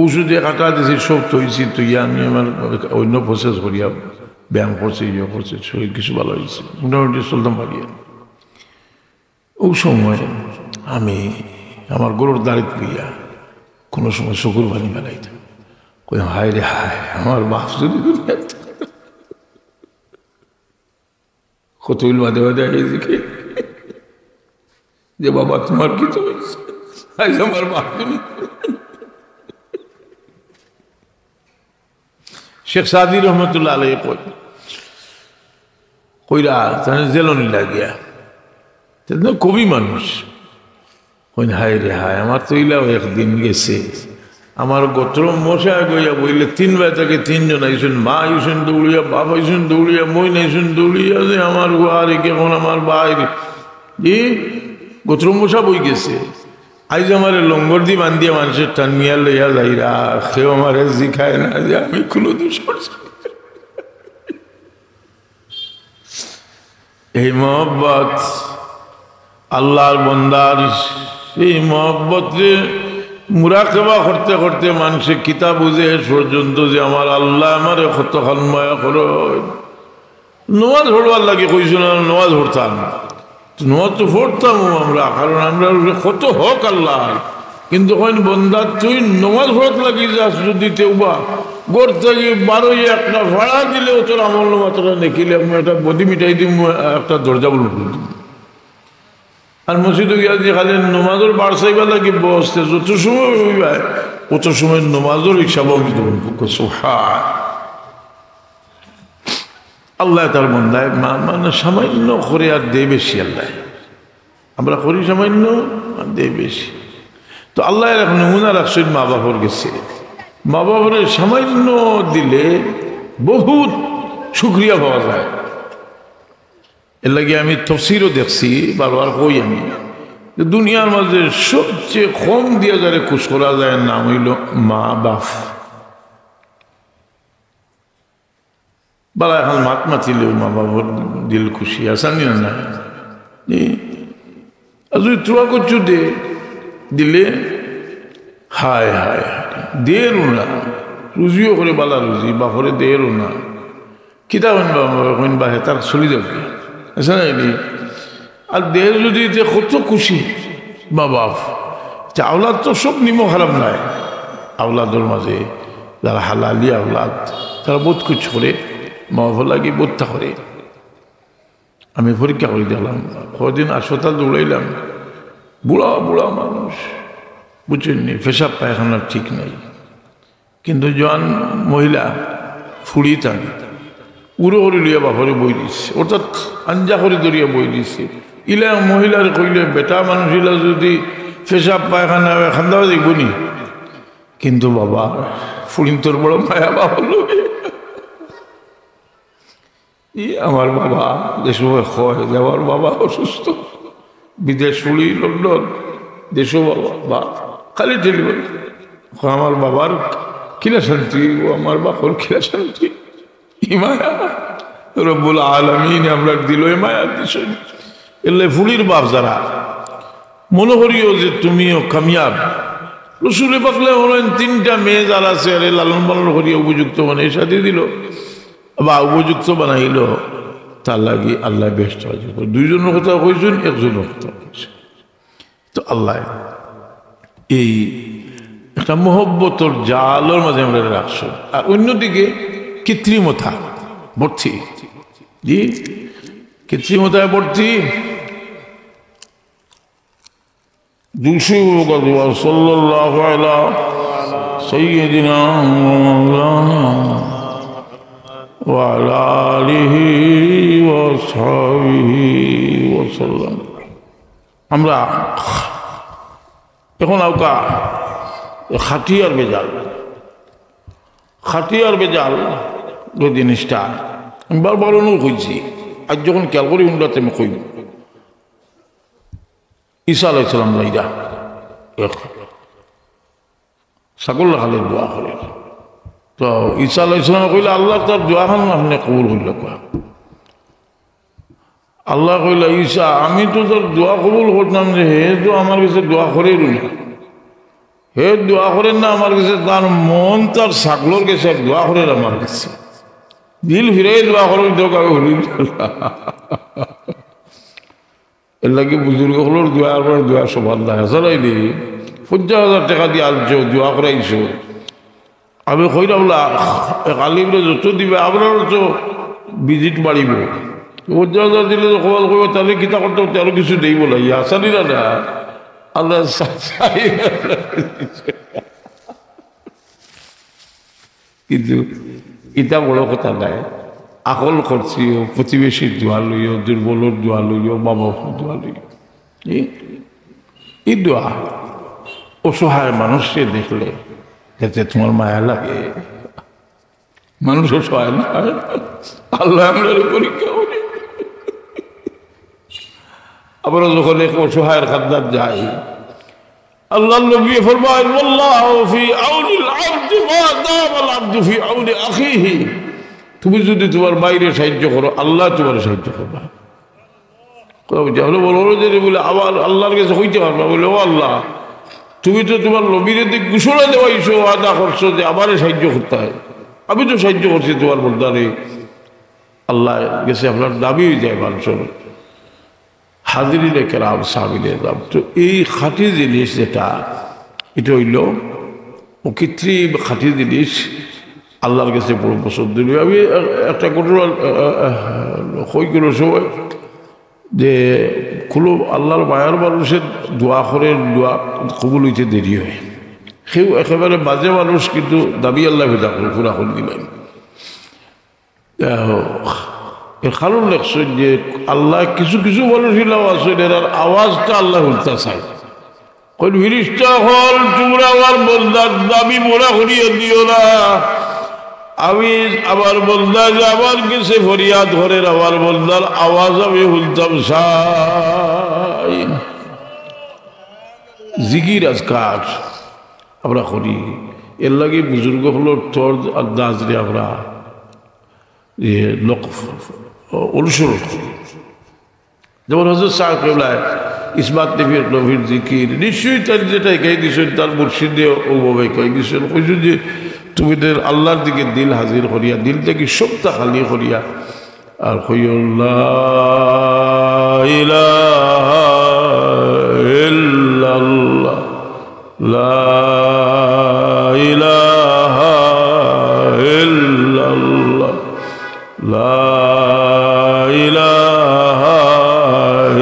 ঔষধে কাটা দিছি, সব থইছি, থইয়া আমি আমার অন্য প্রসেস করিয়া ব্যায়াম করছি, ইয়ে করছি, শরীর কিছু ভালো হয়েছে, মোটামুটি চলতাম পারি আর। ও সময় আমি আমার গরুর দাড়িত বইয়া কোনো সময় চকুর পানি ফেলাইতাম। কই, "হায় রে হায়, আমার বাপ যদি দুনিয়াত থাকতো।" কতদিন বাদে বাদে আইয়া জিগাই যে, "বাবা, তোমার কিতা হয়েছে?" আইজ আমার বাপ দুনিয়াত। শেখ সাদি রহমতুল্লাহ আলাইহি কই, কইরা, তানে জেলনি লাগিয়া। তে তো কবি মানুষ। কইন, "হায় রে হায়, আমার তো ইলাও একদিন গেছে। আমার গোত্র মশা গইয়া বইলে তিন বাই থাকি তিনজন আইছইন, মা আইছইন দৌড়িয়া, বাপ আইছইন দৌড়িয়া, মইন আইছইন দৌড়িয়া, যে আমার হুয়ারে কি এখন আমার বাইরে, ই গোত্র মশা বই গেছে।" আইজ আমারে লঙ্গর দি বান্ধিয়া মানুষের টানিয়া লইয়া যাইরা, কেউ আমারে জিকায় না যে আমি কোনো দোষ করছি। এই মহব্বত আল্লাহর বন্দার, এই মহব্বতরে মুরাকাবা করতে করতে মানুষে কিতা বুঝে শেষ পর্যন্ত যে আমার আল্লাহ আমারে কতখান মায়া করে। নমাজ পড়বার লাগি কইছো না, নমাজ পড়তাম। নমাজ তো পড়তাম আমরা, কারণ আমরা কত হক আল্লাহ। কিন্তু কইন, "বন্দা, তুই নমাজ পড়ত লাগি যাস, যদি তেউবা ঘর থাকি বারোই একটা ফাড়া দিলেও তোর আমল নামা তোরা নেকিলে আমি একটা বদি মিটাই দিমু, একটা দরজা বন্ধ করি দিমু।" আর মসজিদো গিয়া যদি খালি নমাজর বার চাইবার লাগি বসতে যত সময় অইবায়, অত সময় নমাজর হিসাব আমি দেবো। সুবহান। আল্লাহ তার বন্দায় মা-, মানে সামান্য করে আর দেয় বেশি আল্লাহ। আমরা করি সামান্য আর দেয় বেশি। তো আল্লাহ এক নমুনা রাখছইন মা বাপর গেছে। মা বাপরে সামান্য দিলে বহুত শুকরিয়া পাওয়া যায়। এর লাগি আমি তফসিরও দেখছি, বারবার কই আমি, যে দুনিয়ার মাঝে সবচেয়ে কম দিয়া যারে খুশ করা যায়, নাম অইলো মা বাপ। বালা এখন মাত মাতিলেও মা বাবার দিল খুশি, আছে নি না? জি। আর যদি তুয়া করছু দে, দিলে হায় হায় হায়, দের না, রুজিও করে বালা রুজি, বাপরে দের না। কিতা কইন বা, কইন বা, হে তার চলি যাবে, আছে না এটি? আর দেশ যদি এতে কত খুশি মা বাপ, তে আওলাদ তো সব নিমো খারাপ নাই। আওলাদর মাঝে যারা হালালি আওলাদ, তারা বহুত কিছু করে, মা বাপর লাগি বহুতটা করে। আমি পরীক্ষা করি দেখলাম, কদিন হাসপাতাল দৌড়াইলাম, বুড়া বুড়া মানুষ, বুঝছেন নি, পেশাব পায়খানার ঠিক নাই। কিন্তু জোয়ান মহিলা ফুড়ি তান উড়ো করি লইয়া বাপরে বই দিছে, অর্থাৎ আঞ্জা করি ধরিয়া বই দিছে। ইলা মহিলার কইলে, "বেটা মানুষ ইলা যদি পেশাব পায়খানা হয়, খান্দা দেখব নি?" কিন্তু বাবা, ফুড়িন্তর বড় মায়া বাবার লগে। ই আমার বাবা, যে সময় কয় যে আমার বাবা অসুস্থ, বিদেশ ফুড়ি, লন্ডন, দেশও বাবা, বা খালি টেলিফোন। কয়, "আমার বাবার কিলা শান্তি, ও আমার বাপর কিলা শান্তি।" ই মায়া, রব্বুল আলামিন আমরা দিল এই মায়া দিছইন। এলে ফুড়ির বাপ যারা, মনে করিও যে তুমিও কামিয়াব। রসুলে পাকলে বলেন, তিনটা মেয়ে যারা আছে, আরে লালন পালন করিয়া উপযুক্ত মানে শাদি দিল, বা উপযুক্ত বানাইল, তার লাগি আল্লাহ বেহেশত হাজির করে। দুইজনের কথা কইছইন, একজনের কথা কইছইন। তো আল্লাহ এই একটা মহব্বতর জালর মাঝে আমরা রাখছইন। আর অন্যদিকে কৃত্রিমতা ভর্তি, জি, কৃত্রিমতায় ভর্তি। দুশো সাল্লাল্লাহু আলা সাইয়্যিদিনা ওয়া মাওলানা ওয়া আলা আলিহি ওয়া সাহবিহি ওয়া সাল্লাম। আমরা এখন আউকা খাটি আর বেজাল, খাটি আর বেজাল যে জিনিসটা আমি বারবার অনুভব কইছি। আজ যখন খেয়াল করি, হুনলাতে আমি কইব, ঈসা আলাইহিস সালাম যাইরা এক ছাগল রাখালে দোয়া করে। তো ঈসা আলাইহিস সালামে কইলা, "আল্লাহ তার দোয়া খান আপনে কবুল করিলা।" আল্লায় কইলা, "ঈসা, আমি তো তার দোয়া কবুল করতাম যে হে তো আমার গেছে দোয়া করের না। হে দোয়া করের না আমার গেছে, তার মন তার ছাগলর গেছে, আর দোয়া করের আমার গেছে। দিল ফিরাই দোয়া করের, দোয়া কবুল।" এর লাগি বুজুর্গ অকলর দোয়া, আমরার দোয়া সমান নায়। হাছা নায়নি? পঞ্চাশ হাজার টেকা দিয়া আনছো, দোয়া করাইছো। আমি কইরাম না, এক আলিমরে যত দিবা, আমরারও তো ভিজিট বাড়িবো। পঞ্চাশ হাজার দিলে তো কমাল কইবো, "তাইলে কিতা করতে করতে আরো কিছু দেই বলে, ইয়া আসানি না না।" আল্লাহ সা-, সা-, কিন্তু ইটা বড় কথা নায়। আকল করছি, ও প্রতিবেশীর দোয়া লইও, দুর্বলর দোয়া লইও, মা বাবার দোয়া লইও। এই, এই দোয়া অসহায় মানুষরে দেখলে যাতে তোমার মায়া লাগে। মানুষ অসহায় না, আল্লাহ আমরারে পরীক্ষা করে। আমরা যখন এক অসহায়ের খান্দাত যাই, আল্লাহর নবী ফরমায়, "ওয়াল্লাহু ফি আউনিল আবদি মা দামাল আবদু ফি আউনি আখিহি।" তুমি যদি তোমার ভাইরে সাহায্য করো, আল্লাহ তোমারে সাহায্য করবা। কথা বুঝছো? আপনে বড় বড় যে বলে, আবার আল্লাহর কাছে কইতে পারবা, বলে, "ও আল্লাহ, তুমি তো তোমার নবীরে দি ঘোষণা দেওয়াইছো, ওয়াদা করছো যে আমারে সাহায্য করতে হয়, আমি তো সাহায্য করছি তোমার বন্দারে।" আল্লাহর গেছে আপনার দাবি অই যায় মানুষর। হাজিরিনে কেরাম, সামিনে দাম। তো এই খাঁটি জিনিস যেটা, এটা অইলো অকৃত্রিম খাঁটি জিনিস, আল্লাহর গেছে বড় পছন্দনীয়। আমি এ-, একটা ঘটনা, আ, আ, আ, কই কোনো সময় যে কোনো আল্লাহর মায়ার মানুষের দোয়া করের, দোয়া কবুল অইতে দেরি হয়। কেউ একেবারে বাজে মানুষ, কিন্তু দাবি আল্লাহ ফিদা করে, পুরা করে দিবেন। যাই হোক, এর কারণ লেখছইন যে আল্লাহ কিছু কিছু মানুষ ইলাও আছইন, এরার আওয়াজটা আল্লাহ হুনতা চায়। কইন, "ফিরিস্তা অকল, তোমরা আমার বন্দার দাবি পুরা করিয়া দিও না। আমি আমার বন্দা যে আমার গেছে ফরিয়াদ করের, আমার বন্দার আওয়াজ আমি হুনতাম চাই।" জিকির আজকার আমরা করি, এর লাগি বুজুর্গ অকলর তর্জ আন্দাজরে আমরা, এ, নক-, অনুসরণ করি। যেমন হযরত সাহেব কেবলায় ইসমাত নবীর, নবীর জিকির, নিশ্চয়ই তার যেটা শিখাই দিছইন, তার মুর্শিদে ওভাবে শিখাই দিছইন। কইছইন যে, "তুমি দের আল্লাহর দিকে দিল হাজির করিয়া, দিল থাকি সবটা খালি করিয়া, আর কইও, লা ইলাহা ইল্লাল্লাহ।" লা ইলাহা ইল্লাল্লাহ, লা ইলাহা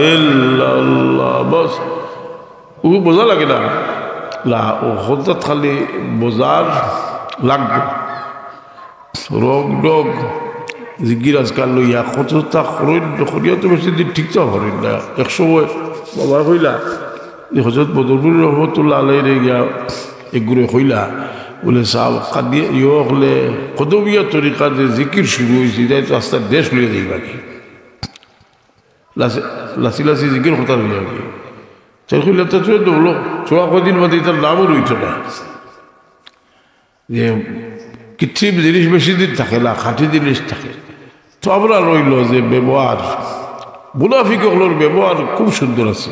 ইল্লাল্লাহ। বস, ও বোঝা লাগে না। লা, ও হঠাৎ খালি বোঝার লাগবে। রোগ ডোগ, জিকির আজকার লইয়া কততা করইন, করিয়া তো বেশি দিন টিকতাম পারইন না। এক সময় বাবা কইলা যে হযরত বদরপুরি রহমতুল্লাহ আলাইহিরে গিয়া এক গুরে কইলা, বলে, "সাব, কাদিয়া ইয়ে অকলে কদমিয়া তরিকা যে জিকির শুরু অইছে, ইটায় তো আস্তা দেশ লইয়া যাইবা কি? লাসি, লাসি লাসি জিকির কথা লইয়া কি?" তাইন কইলা, "তে তো দৌড়ো, থুড়া কয়দিন বাদে ইতার নামও রইতো না।" যে কৃত্রিম জিনিস বেশি দিন থাকে না, খাঁটি জিনিস থাকে। তো আমরা রইলো যে ব্যবহার, মুনাফিক অকলর ব্যবহার খুব সুন্দর আছে।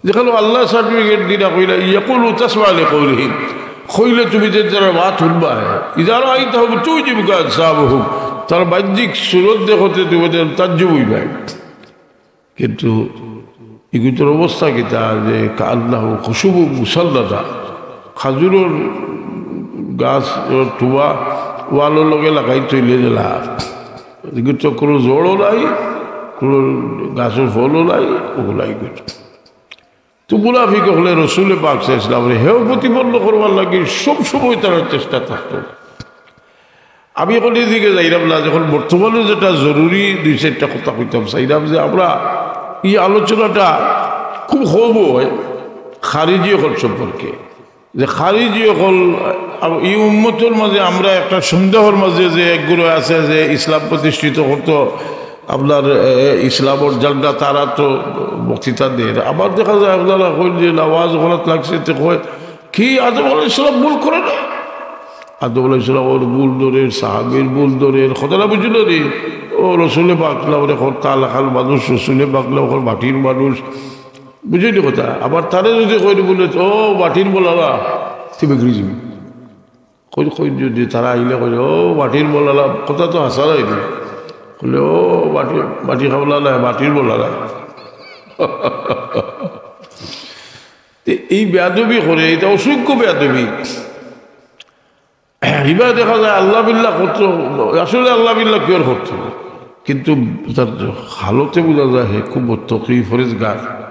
যেখানে আল্লাহ সার্টিফিকেট দিনা কইলা, "ইয়াকুলু তাসমা লিকাউলিহিম", কইলে তুমি যে তারার মাত হুনবায়, "ইযা রাআইতাহুম তুজিবুকা আজসামুহুম", তারার বাহ্যিক সুরত দেখতে তুমি তাজ্জুব অইবায়। কিন্তু ইগুতর অবস্থা কিতা যে কাআন্নাহুম খুশুবুম মুসান্নাদা, খাজুরর গাছ তুবা ওয়ালর লগে লাগাই তৈলে দিলা, ইগুত কুনু জড়ও নাই, কুনু গাছর ফলও নাই, অগুলাই ইগুত। তো মুনাফিক অকলে রসুলে পাক সাল্লাল্লাহু আলাইহি ওয়াসাল্লামরে হেয় প্রতিপন্ন করবার লাগি সব সময় তারার চেষ্টা থাকতো। আমি অখন এই দিকে যাইরাম না, যখন বর্তমানে যেটা জরুরি দুই চাইরটা কথা কইতাম চাইরাম যে আমরা এই আলোচনাটা খুব কম হয় খারিজি অকল সম্পর্কে, যে খারিজি অকল, আ, এই উম্মতর মাঝে আমরা একটা সন্দেহর মাঝে যে এক গুরু আছে যে ইসলাম প্রতিষ্ঠিত করতো, আপনার, এ, ইসলামর ঝান্ডা তারা তো বক্তৃতা দের। আবার দেখা যায় আপনারা কইন যে নামাজ গলত লাগছে, তে কয় কি আদম আলাইহিস সালাম ভুল করে না? আদম আলাইহিস সালাম ওর ভুল ধরের, সাহাবীর ভুল ধরের, কথাটা বুঝো না নি? ও রসুলে পাক নামর কর্তা লাখান মানুষ, রসুলে পাক নামর মাটির মানুষ, বুঝো নি কথা? আবার তারে যদি কই বলে, "ও মাটির মৌলানা, তুই বেগড়ি যাবি।" কই, কই যদি তারা আইলে কই, "ও মাটির মৌলানা, কথা তো হাছা নায় নি।" বলে, "ও মাটি, মাটি খাওলা নায়, মাটির মৌলানা।" তে এই বেয়াদবি করে, এটা অসংখ্য বেয়াদবি। ইবা দেখা যায় আল্লাহ বিল্লাহ করতো, আসলে আল্লাহ বিল্লাহ কেউ করতো না। কিন্তু তার হালতে বুঝা যায় হে খুব মুত্তাকি, পরহেজগার।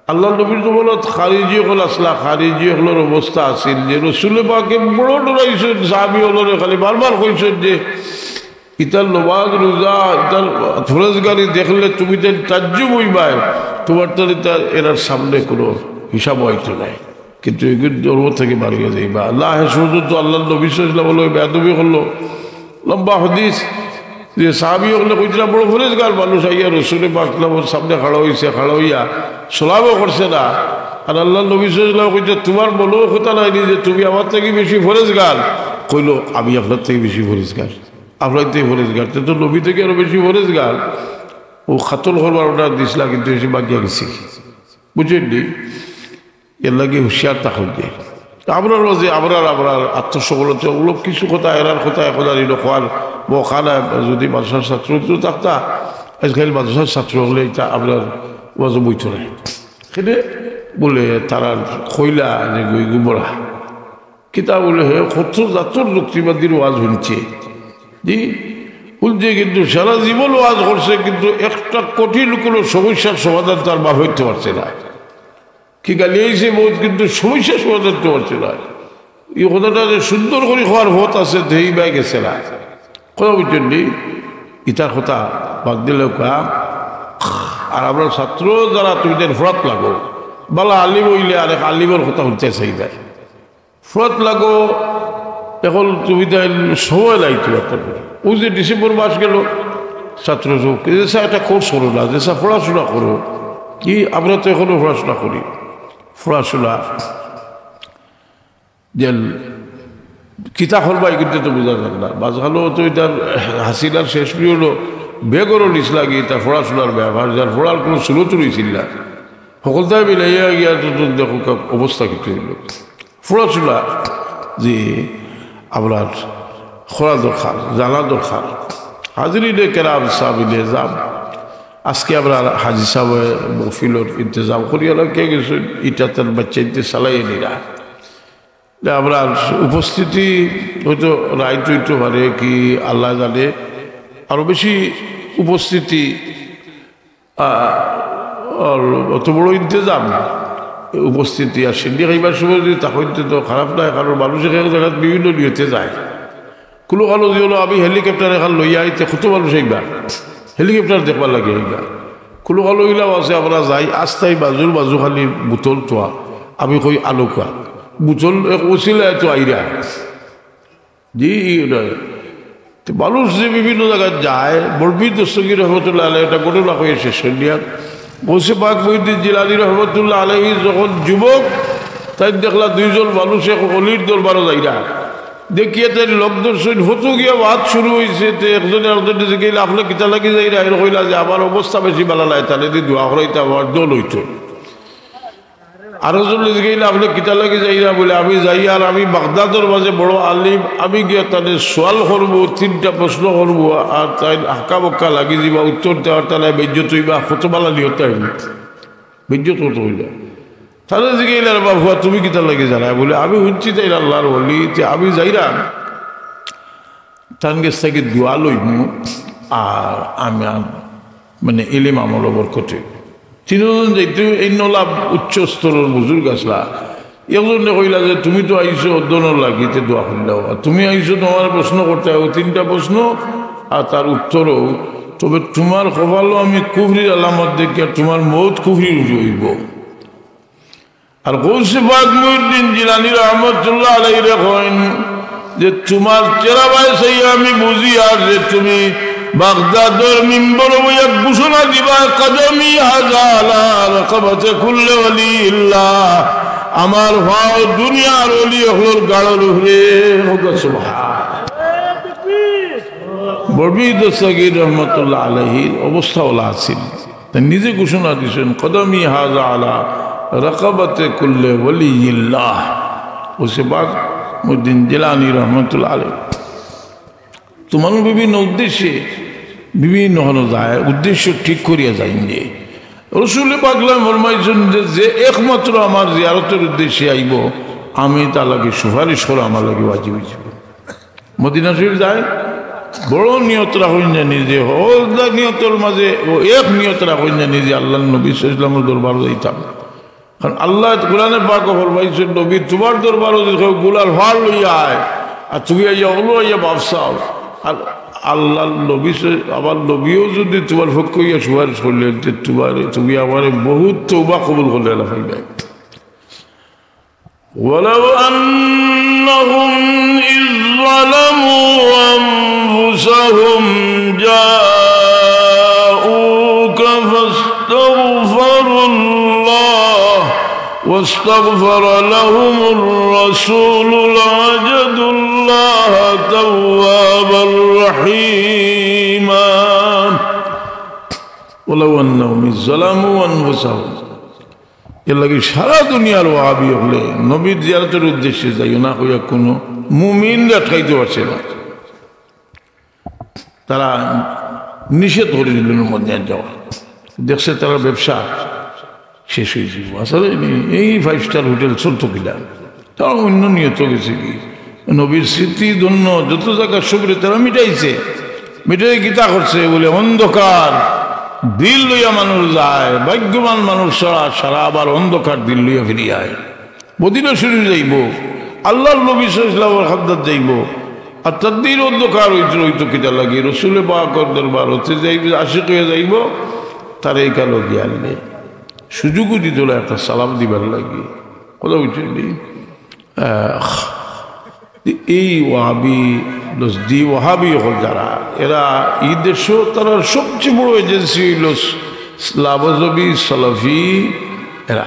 আল্লাহর নবীর জমানাত খারিজি অকল আছলা, খারিজি অকলর অবস্থা আছিল যে রসুলে পাকে বড় ডরাইছইন, সাহাবী অকলরে খালি বারবার কইছইন যে ইতার নমাজ রোজা, ইতার পরহেজগারি দেখলে তুমি তাইন তাজ্জুব অইবায়, তুমার তাইন ইতার এরার সামনে কুনু হিসাব অইতো নায়। কিন্তু এগুন ধর্ম থাকি বারইয়া যাইবা। আল্লাহ হে শুধু তো আল্লাহর নবী সাল্লাল্লাহু আলাইহি ওয়াসাল্লাম বেয়াদবি করলো। লম্বা হাদিস যে সাহাবী অকলে কইতরা বড় পরহেজগার মানুষ আইয়া রসুলে পাক সাল্লাল্লাহু আলাইহি ওয়াসাল্লামর সামনে খাড়া অইছে, খাড়া অইয়া সালামও করছে না। আর আল্লাহর নবী সাল্লাল্লাহু আলাইহি ওয়াসাল্লাম কইতরা, "তুমার মনো কথা নায় নি যে তুমি আমার থাকি বেশি পরহেজগার?" কইলো, "আমি আপনার থাকি বেশি পরহেজগার।" আপনার থাকি পরহেজগার, তে তো নবী থাকি আরো বেশি পরহেজগার। ও কাতল করবার order দিছলা, কিন্তু এসে বাগিয়া গেছে, বুঝছইন নি? এরলাগি হুঁশিয়ার থাকইন যে। তো আমরার মাঝে, আমরার, আমরার আত্মসফলতা, অগুলো কিছু কথা, এরার কথা, এখন আর ইনো কওয়ার মৌকা নাই। যদি মাদ্রাসার ছাত্র তো থাকতা, আজকাল মাদ্রাসার ছাত্র অকলে ইতা আমরার মাঝে বইতো নায়। কেনে বলে তারা কইলা যে গই গুমরা। কিতা বলে হে, কত জাতর যুক্তিবাদীর ওয়াজ হুনছে। জি, হুনছে কিন্তু সারা জীবন ওয়াজ করছে, কিন্তু একটা কঠিন কুনু সমস্যার সমাধান তার বাফে করতে পারছে না। কি গালি আইছে বহুত, কিন্তু সমস্যার সমাধান করতে পারছে না। ই কথাটা যে সুন্দর করি কওয়ার পথ আছে, তে ইবায় গেছে না। কথা বুঝছইন নি? ইতার কথা বাদ দিলে কা-, আর আমরার ছাত্র যারা, তুমি তাইন ফরাত লাগো, বালা আলিম অইলে আরেক আলিমর কথা হুনতে চাইবা। ফরাত লাগো, এখন তুমি তাইন সময় নাই তুমার তাইন। ওই যে ডিসেম্বর মাস গেল, ছাত্র সব, যে স্যার একটা কোর্স করো না, যে স্যার পড়াশোনা করো। কি, আমরা তো এখনো পড়াশোনা করি, পড়াশোনা যে কিতা করবা, ই কিন্তু তো বুঝা যায় না। মাঝখানো তো ইতার হাসিনার শেষ পিরিয়ডো বেগরও নিছলা গি, ইতার পড়াশোনার ব্যাপার, যার পড়ার কুনু সুরত রইছিল না। হকলতায় মিলাইয়া গিয়া তো, তো দেখো কা-, অবস্থা কিতা অইলো। পড়াশোনা যে আমরার করা দরকার, জানা দরকার। হাজিরিনে কেরাম, সামিনে এজাম, আজকে আমরার হাজি সাবে মহফিলর ইন্তেজাম করিয়া রাখিয়া গেছইন, ইটা তার বাচ্চাইন্তে চালাইয়া নিরা। যে আমরার উপস্থিতি হয়তো রাইত অইতো পারে কি আল্লাহ জানে, আরো বেশি উপস্থিতি, আহ, আর অত বড় ইন্তেজাম, উপস্থিতি আর সিন্নি খাইবার সময় যদি তা হইতে তো খারাপ নায়, কারণ মানুষ এক এক জাগাত বিভিন্ন নিয়তে যায়। কুনু কালো যে হলো আমি হেলিকপ্টার এখান লইয়া আইতে কত মানুষ আইবা, হেলিকপ্টার দেখবার লাগি আইবা। কুনু কালো ইলাও আছে, আমরা যাই আস্তাই বাজুর বাজু খালি বোতল থোয়া, আমি কই আনো খা, বোতল এক উছিলায় তো আইরা। জি, ই নয়। তো মানুষ যে বিভিন্ন জাগাত যায়, বরফি দস্তগীর রহমতুল্লাহ আলাইহি একটা ঘটনা কইয়া শেষ করিয়া। গৌসে পাক মহিউদ্দিন জিলানী রহমতুল্লাহ আলাইহি যখন যুবক, তাইন দেখলা দুইজন মানুষ এক অলির দরবারো যাইরা। দেখিয়া তাইন লগ ধরছইন, ফতু গিয়া মাত শুরু অইছে, তে একজনে আরকজনরে জিগাইলা, "আপনে কিতা লাগি যাইরা?" এর কইলা যে, "আমার অবস্থা বেশি ভালা নায়, তাইন যদি দোয়া করাইতা আমার দল অইতো।" আরকজনে জিগাইলা, "আপনে কিতা লাগি যাইরা?" বলে, "আমি যাইয়ার আমি বাগদাদর মাঝে বড় আলিম, আমি গিয়া তানে সওয়াল করমু, তিনটা প্রশ্ন করমু, আর তাইন হাক্কা বক্কা লাগি যিবা, উত্তর দেওয়ার তানে বেইজ্জত অইবা, কত ভালা নিয়ত তাইন।" বেইজ্জত কত অইলা। তারে জিগাইলা, "রে বাবা, তুমি কিতা লাগি যাইরায়?" বলে, "আমি হুনছি তাইন আল্লাহর ওলি, তে আমি যাইরাম, তান গেছ থাকি দোয়া লইমু, আর আমি আর, মানে, ইলিম আমলো বরকত অইবো।" তিনজন যাইতে এই নলা উচ্চ স্তরর বুজুর্গ আছলা। একজনে কইলা যে, "তুমি তো আইছো অধ্যয়নর লাগি, তে দোয়া করিলাও। আর তুমি আইছো তুমার প্রশ্ন করতে, অউ তিনটা প্রশ্ন আর তার উত্তরও, তবে তুমার কপালো আমি কুফরির আলামত দেখি, আর তুমার মউত কুফরির উপরে অইবো।" আর গৌসে পাক মহিউদ্দিন জিলানী রহমতুল্লাহ আলাইহিরে কইন যে, "তুমার চেহারাবায় চাইয়া আমি বুঝিয়ার যে তুমি বাগদাদর মিম্বরো বইয়া ঘোষণা দিবায়, 'কদমি হাজা আলা রাকাবাতি কুল্লি ওয়ালিয়্যিল্লাহ।' আমার পাও দুনিয়ার অলি অকলর গাড়র উপরে। সুবহান। বড় পীর দস্তগীর রহমতুল্লাহ আলাইহির অবস্থা অলা আছিল। তাইন নিজে ঘোষণা দিছইন, "কদমি হাজা আলা রাকাবাতে কুল্লে ওয়ালিয়িল্লাহ।" গৌসে পাক মুহিউদ্দিন জিলানী রহমতুল্লাহ আলাইহি। তুমার বিভিন্ন উদ্দেশ্যে বিভিন্ন হনো যায়, উদ্দেশ্য ঠিক করিয়া যাইন যে। রসুলে পাক ফরমাইছইন যে, যে একমাত্র আমার জিয়ারতর উদ্দেশ্যে আইবো, আমি তার লাগি সুপারিশ করা আমার লাগি ওয়াজিব অইযিবো। মদিনা শরীফ যায়, বড় নিয়ত রাখইন জানি যে হকলতা নিয়তর মাঝে ও এক নিয়ত রাখইন জানি যে আল্লাহর নবী সাল্লাল্লাহু আলাইহি ওয়াসাল্লামর দরবারো যাইতাম। কারণ আল্লায় কোরআনে পাকো ফরমাইছইন, "নবী, তুমার দরবারো যদি কেউ গুনার ভার লইয়া আয়, আর তুমি আইয়া অগুলো আইয়া মাফ চাও, আর আল্লাহর নবী সে-, আমার নবীও যদি তুমার পক্ষে অইয়া সুপারিশ করলে, তে তুমারে, তুমি আমারে বহুত তওবা কবুল করলে না পাইবায়।" ولو أنهم إذ ظلموا أنفسهم جاءوك فاستغفروا الله واستغفر لهم الرسول لوجدوا الله توابا رحيما. ولو أنهم إذ ظلموا أنفسهم এর লাগি সারা দুনিয়ার ওয়াহাবি অকলে নবীর জিয়ারতর উদ্দেশ্যে যাইও না কইয়া কুনু মুমিন আটকাইতে পারছে না। তারা নিষেধ করি দিল মদিনাত যাওয়া। দেখছে তারার ব্যবসা শেষ অইযিবো। আসলে এই five star hotel চলতো কিলা? তারা অন্য নিয়ত গেছে কি? নবীর স্মৃতি ধন্য যত জাগা সবরে তারা মিটাইছে। মিটাই কিতা করছে? বলে, অন্ধকার দিল লইয়া মানুষ যায়, ভাগ্যবান মানুষ ছাড়া সারা আবার অন্ধকার দিল লইয়া ফিরিয়া আয়। মদিনা শরীফ যাইবো, আল্লাহর নবী সাল্লাল্লাহু আলাইহি ওয়াসাল্লামর খাদ্দাত যাইবো, আর তার দিল অন্ধকার অইতো অইতো কিতা লাগি? রসুলে পাকর দরবার হতে যাইবো, আশিক অইয়া যাইবো, তারে এই কালো দিয়া আনলে সুযোগও দিত না একটা সালাম দিবার লাগি। কথা বুঝছেন নি? আহ, এই ওয়াহাবি, নজদি ওয়াহাবি অকল যারা, এরা এই দেশো তারার সবচেয়ে বড় agency অইলো লাভজবি সালাফি এরা।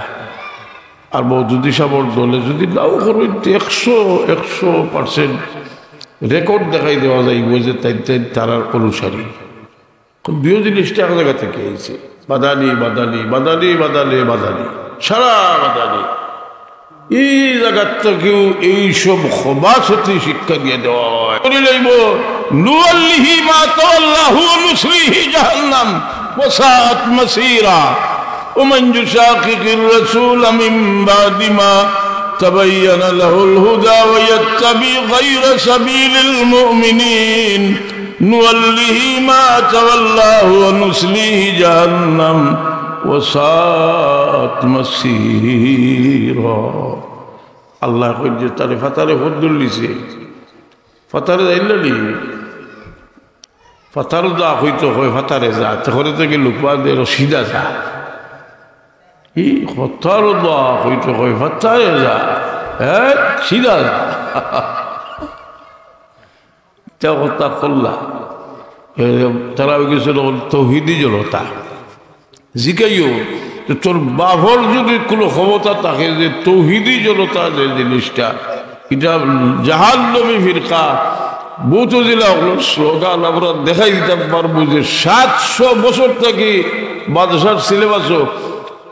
আর মওদুদি সাহেবর দলে যদি নাও করইন, একশো, একশো percent record দেখাই দেওয়া যাইবো যে তাইন তাইন তারার অনুসারী। দুইও জিনিসটা এক জাগা থাকি আইছে। বাদানি, বাদানি, বাদানি, বাদানি, বাদানি। সারা বাদানি। এই জাগার থাকিউ এই সব খবাসতি শিক্ষা দিয়া দেওয়া অয়। করি লইব, "নুওয়াল্লিহি মা তাওয়াল্লাহু ওয়া নুসলিহি জাহান্নাম ওয়া সাআত মাসীরা। ওয়া মান ইউশাকিকির রাসূলা মিন বাদি মা তাবায়্যানা লাহুল হুদা ওয়া ইয়াত্তাবি গায়রা সাবিলিল মুমিনিন।" নুওয়াল্লিহি মা তাওয়াল্লা ওয়া নুসলিহি জাহান্নাম ওয়া সাআত মাসীরা। আল্লায় কইন যে তারে ফাতারে পথ ধরলিছে, ফাতারে যাইলা নি? ফাতার দা কইতো কয় ফাতারে যা, তে করে তো কি লুকমা দে সিধা যা। ই ফাতার দা কইতো কয় ফাতারে যা, হ্যাঁ, সিধা যা। ইতা কথা কইলা। এ, তারা অইগেছে তখন তৌহিদি জনতা। জিকাইও যে তোর বাপর যদি কুনু ক্ষমতা থাকে যে তৌহিদি জনতা যে জিনিসটা, ইটা জাহান্নামী ফিরকা, মুতাজিলা অকলর স্লোগান আমরা দেখাই দিতাম পারমু যে সাতশো বছর থাকি মাদ্রাসার syllabus-ও,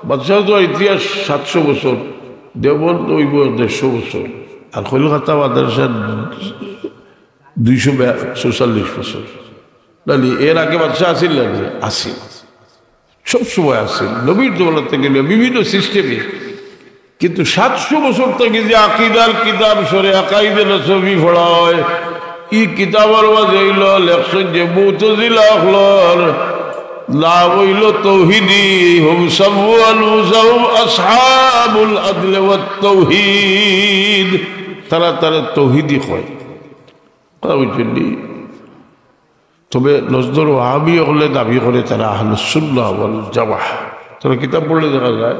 মাদ্রাসার তো ইতিহাস সাতশো বছর, দেওবন্দ অইব দেড়শো বছর, আর কলকাতা মাদ্রাসা দুইশো চৌচল্লিশ বছর। নানি, এর আগে মাদ্রাসা আছিল না নি? আছিল। সব সময় আছিল। নবীর জমানা থাকি বিভিন্ন system-এ। কিন্তু সাতশো বছর থাকি যে আকিদার কিতাব শরে আকাইদে নসফি পড়া অয়, ই কিতাবর মাঝে অইলো লেখছইন যে মুতাজিলা অকলর নাম অইলো তৌহিদি, হুম সাম্মু আনফুসাহুম আসহাবুল আদলি ওয়াত তাওহীদ। তারা তারা তৌহিদি কয়। কথা বুঝছইন নি? তবে নজদর ওয়াহাবি অকলে দাবি করে তারা আহলুস সুন্নাহ ওয়াল জামাহ। তারা কিতাব পড়লে দেখা যায়,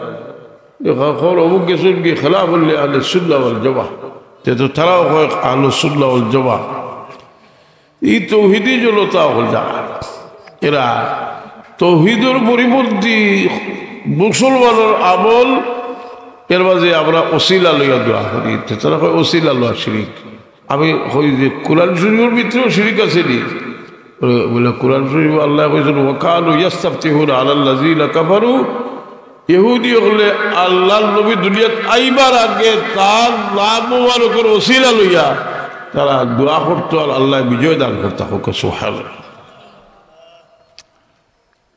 দেখা খবর অমুক গেছইন কি খেলাফ অইলে আহলুস সুন্নাহ ওয়াল জামাহ। তে তো তারাও কয় আহলুস সুন্নাহ ওয়াল জামাহ। ই তৌহিদি জনতা অকল যারা, এরা তৌহিদর পরিপন্থী, মুসলমানর আমল এর মাঝে আমরা ওসিলা লইয়া দোয়া করি, তে তারা কয় ওসিলা লওয়া শিরিক। আমি কই যে কোরআন শরীফের ভিতরেও শিরিক আছে নি? বলে, বলে কোরআন শরীফ আল্লায় কইছইন, "ওয়াকানু ইয়াস্তাফতিহুনা আলাল্লাযিনা কাফারু।" ইহুদি অকলে আল্লাহর নবী দুনিয়াত আইবার আগে তার নাম মুবারকর ওসিলা লইয়া তারা দোয়া করতো আর আল্লায় বিজয় দান করতা। কউক্কা সুবহানাল্লাহ।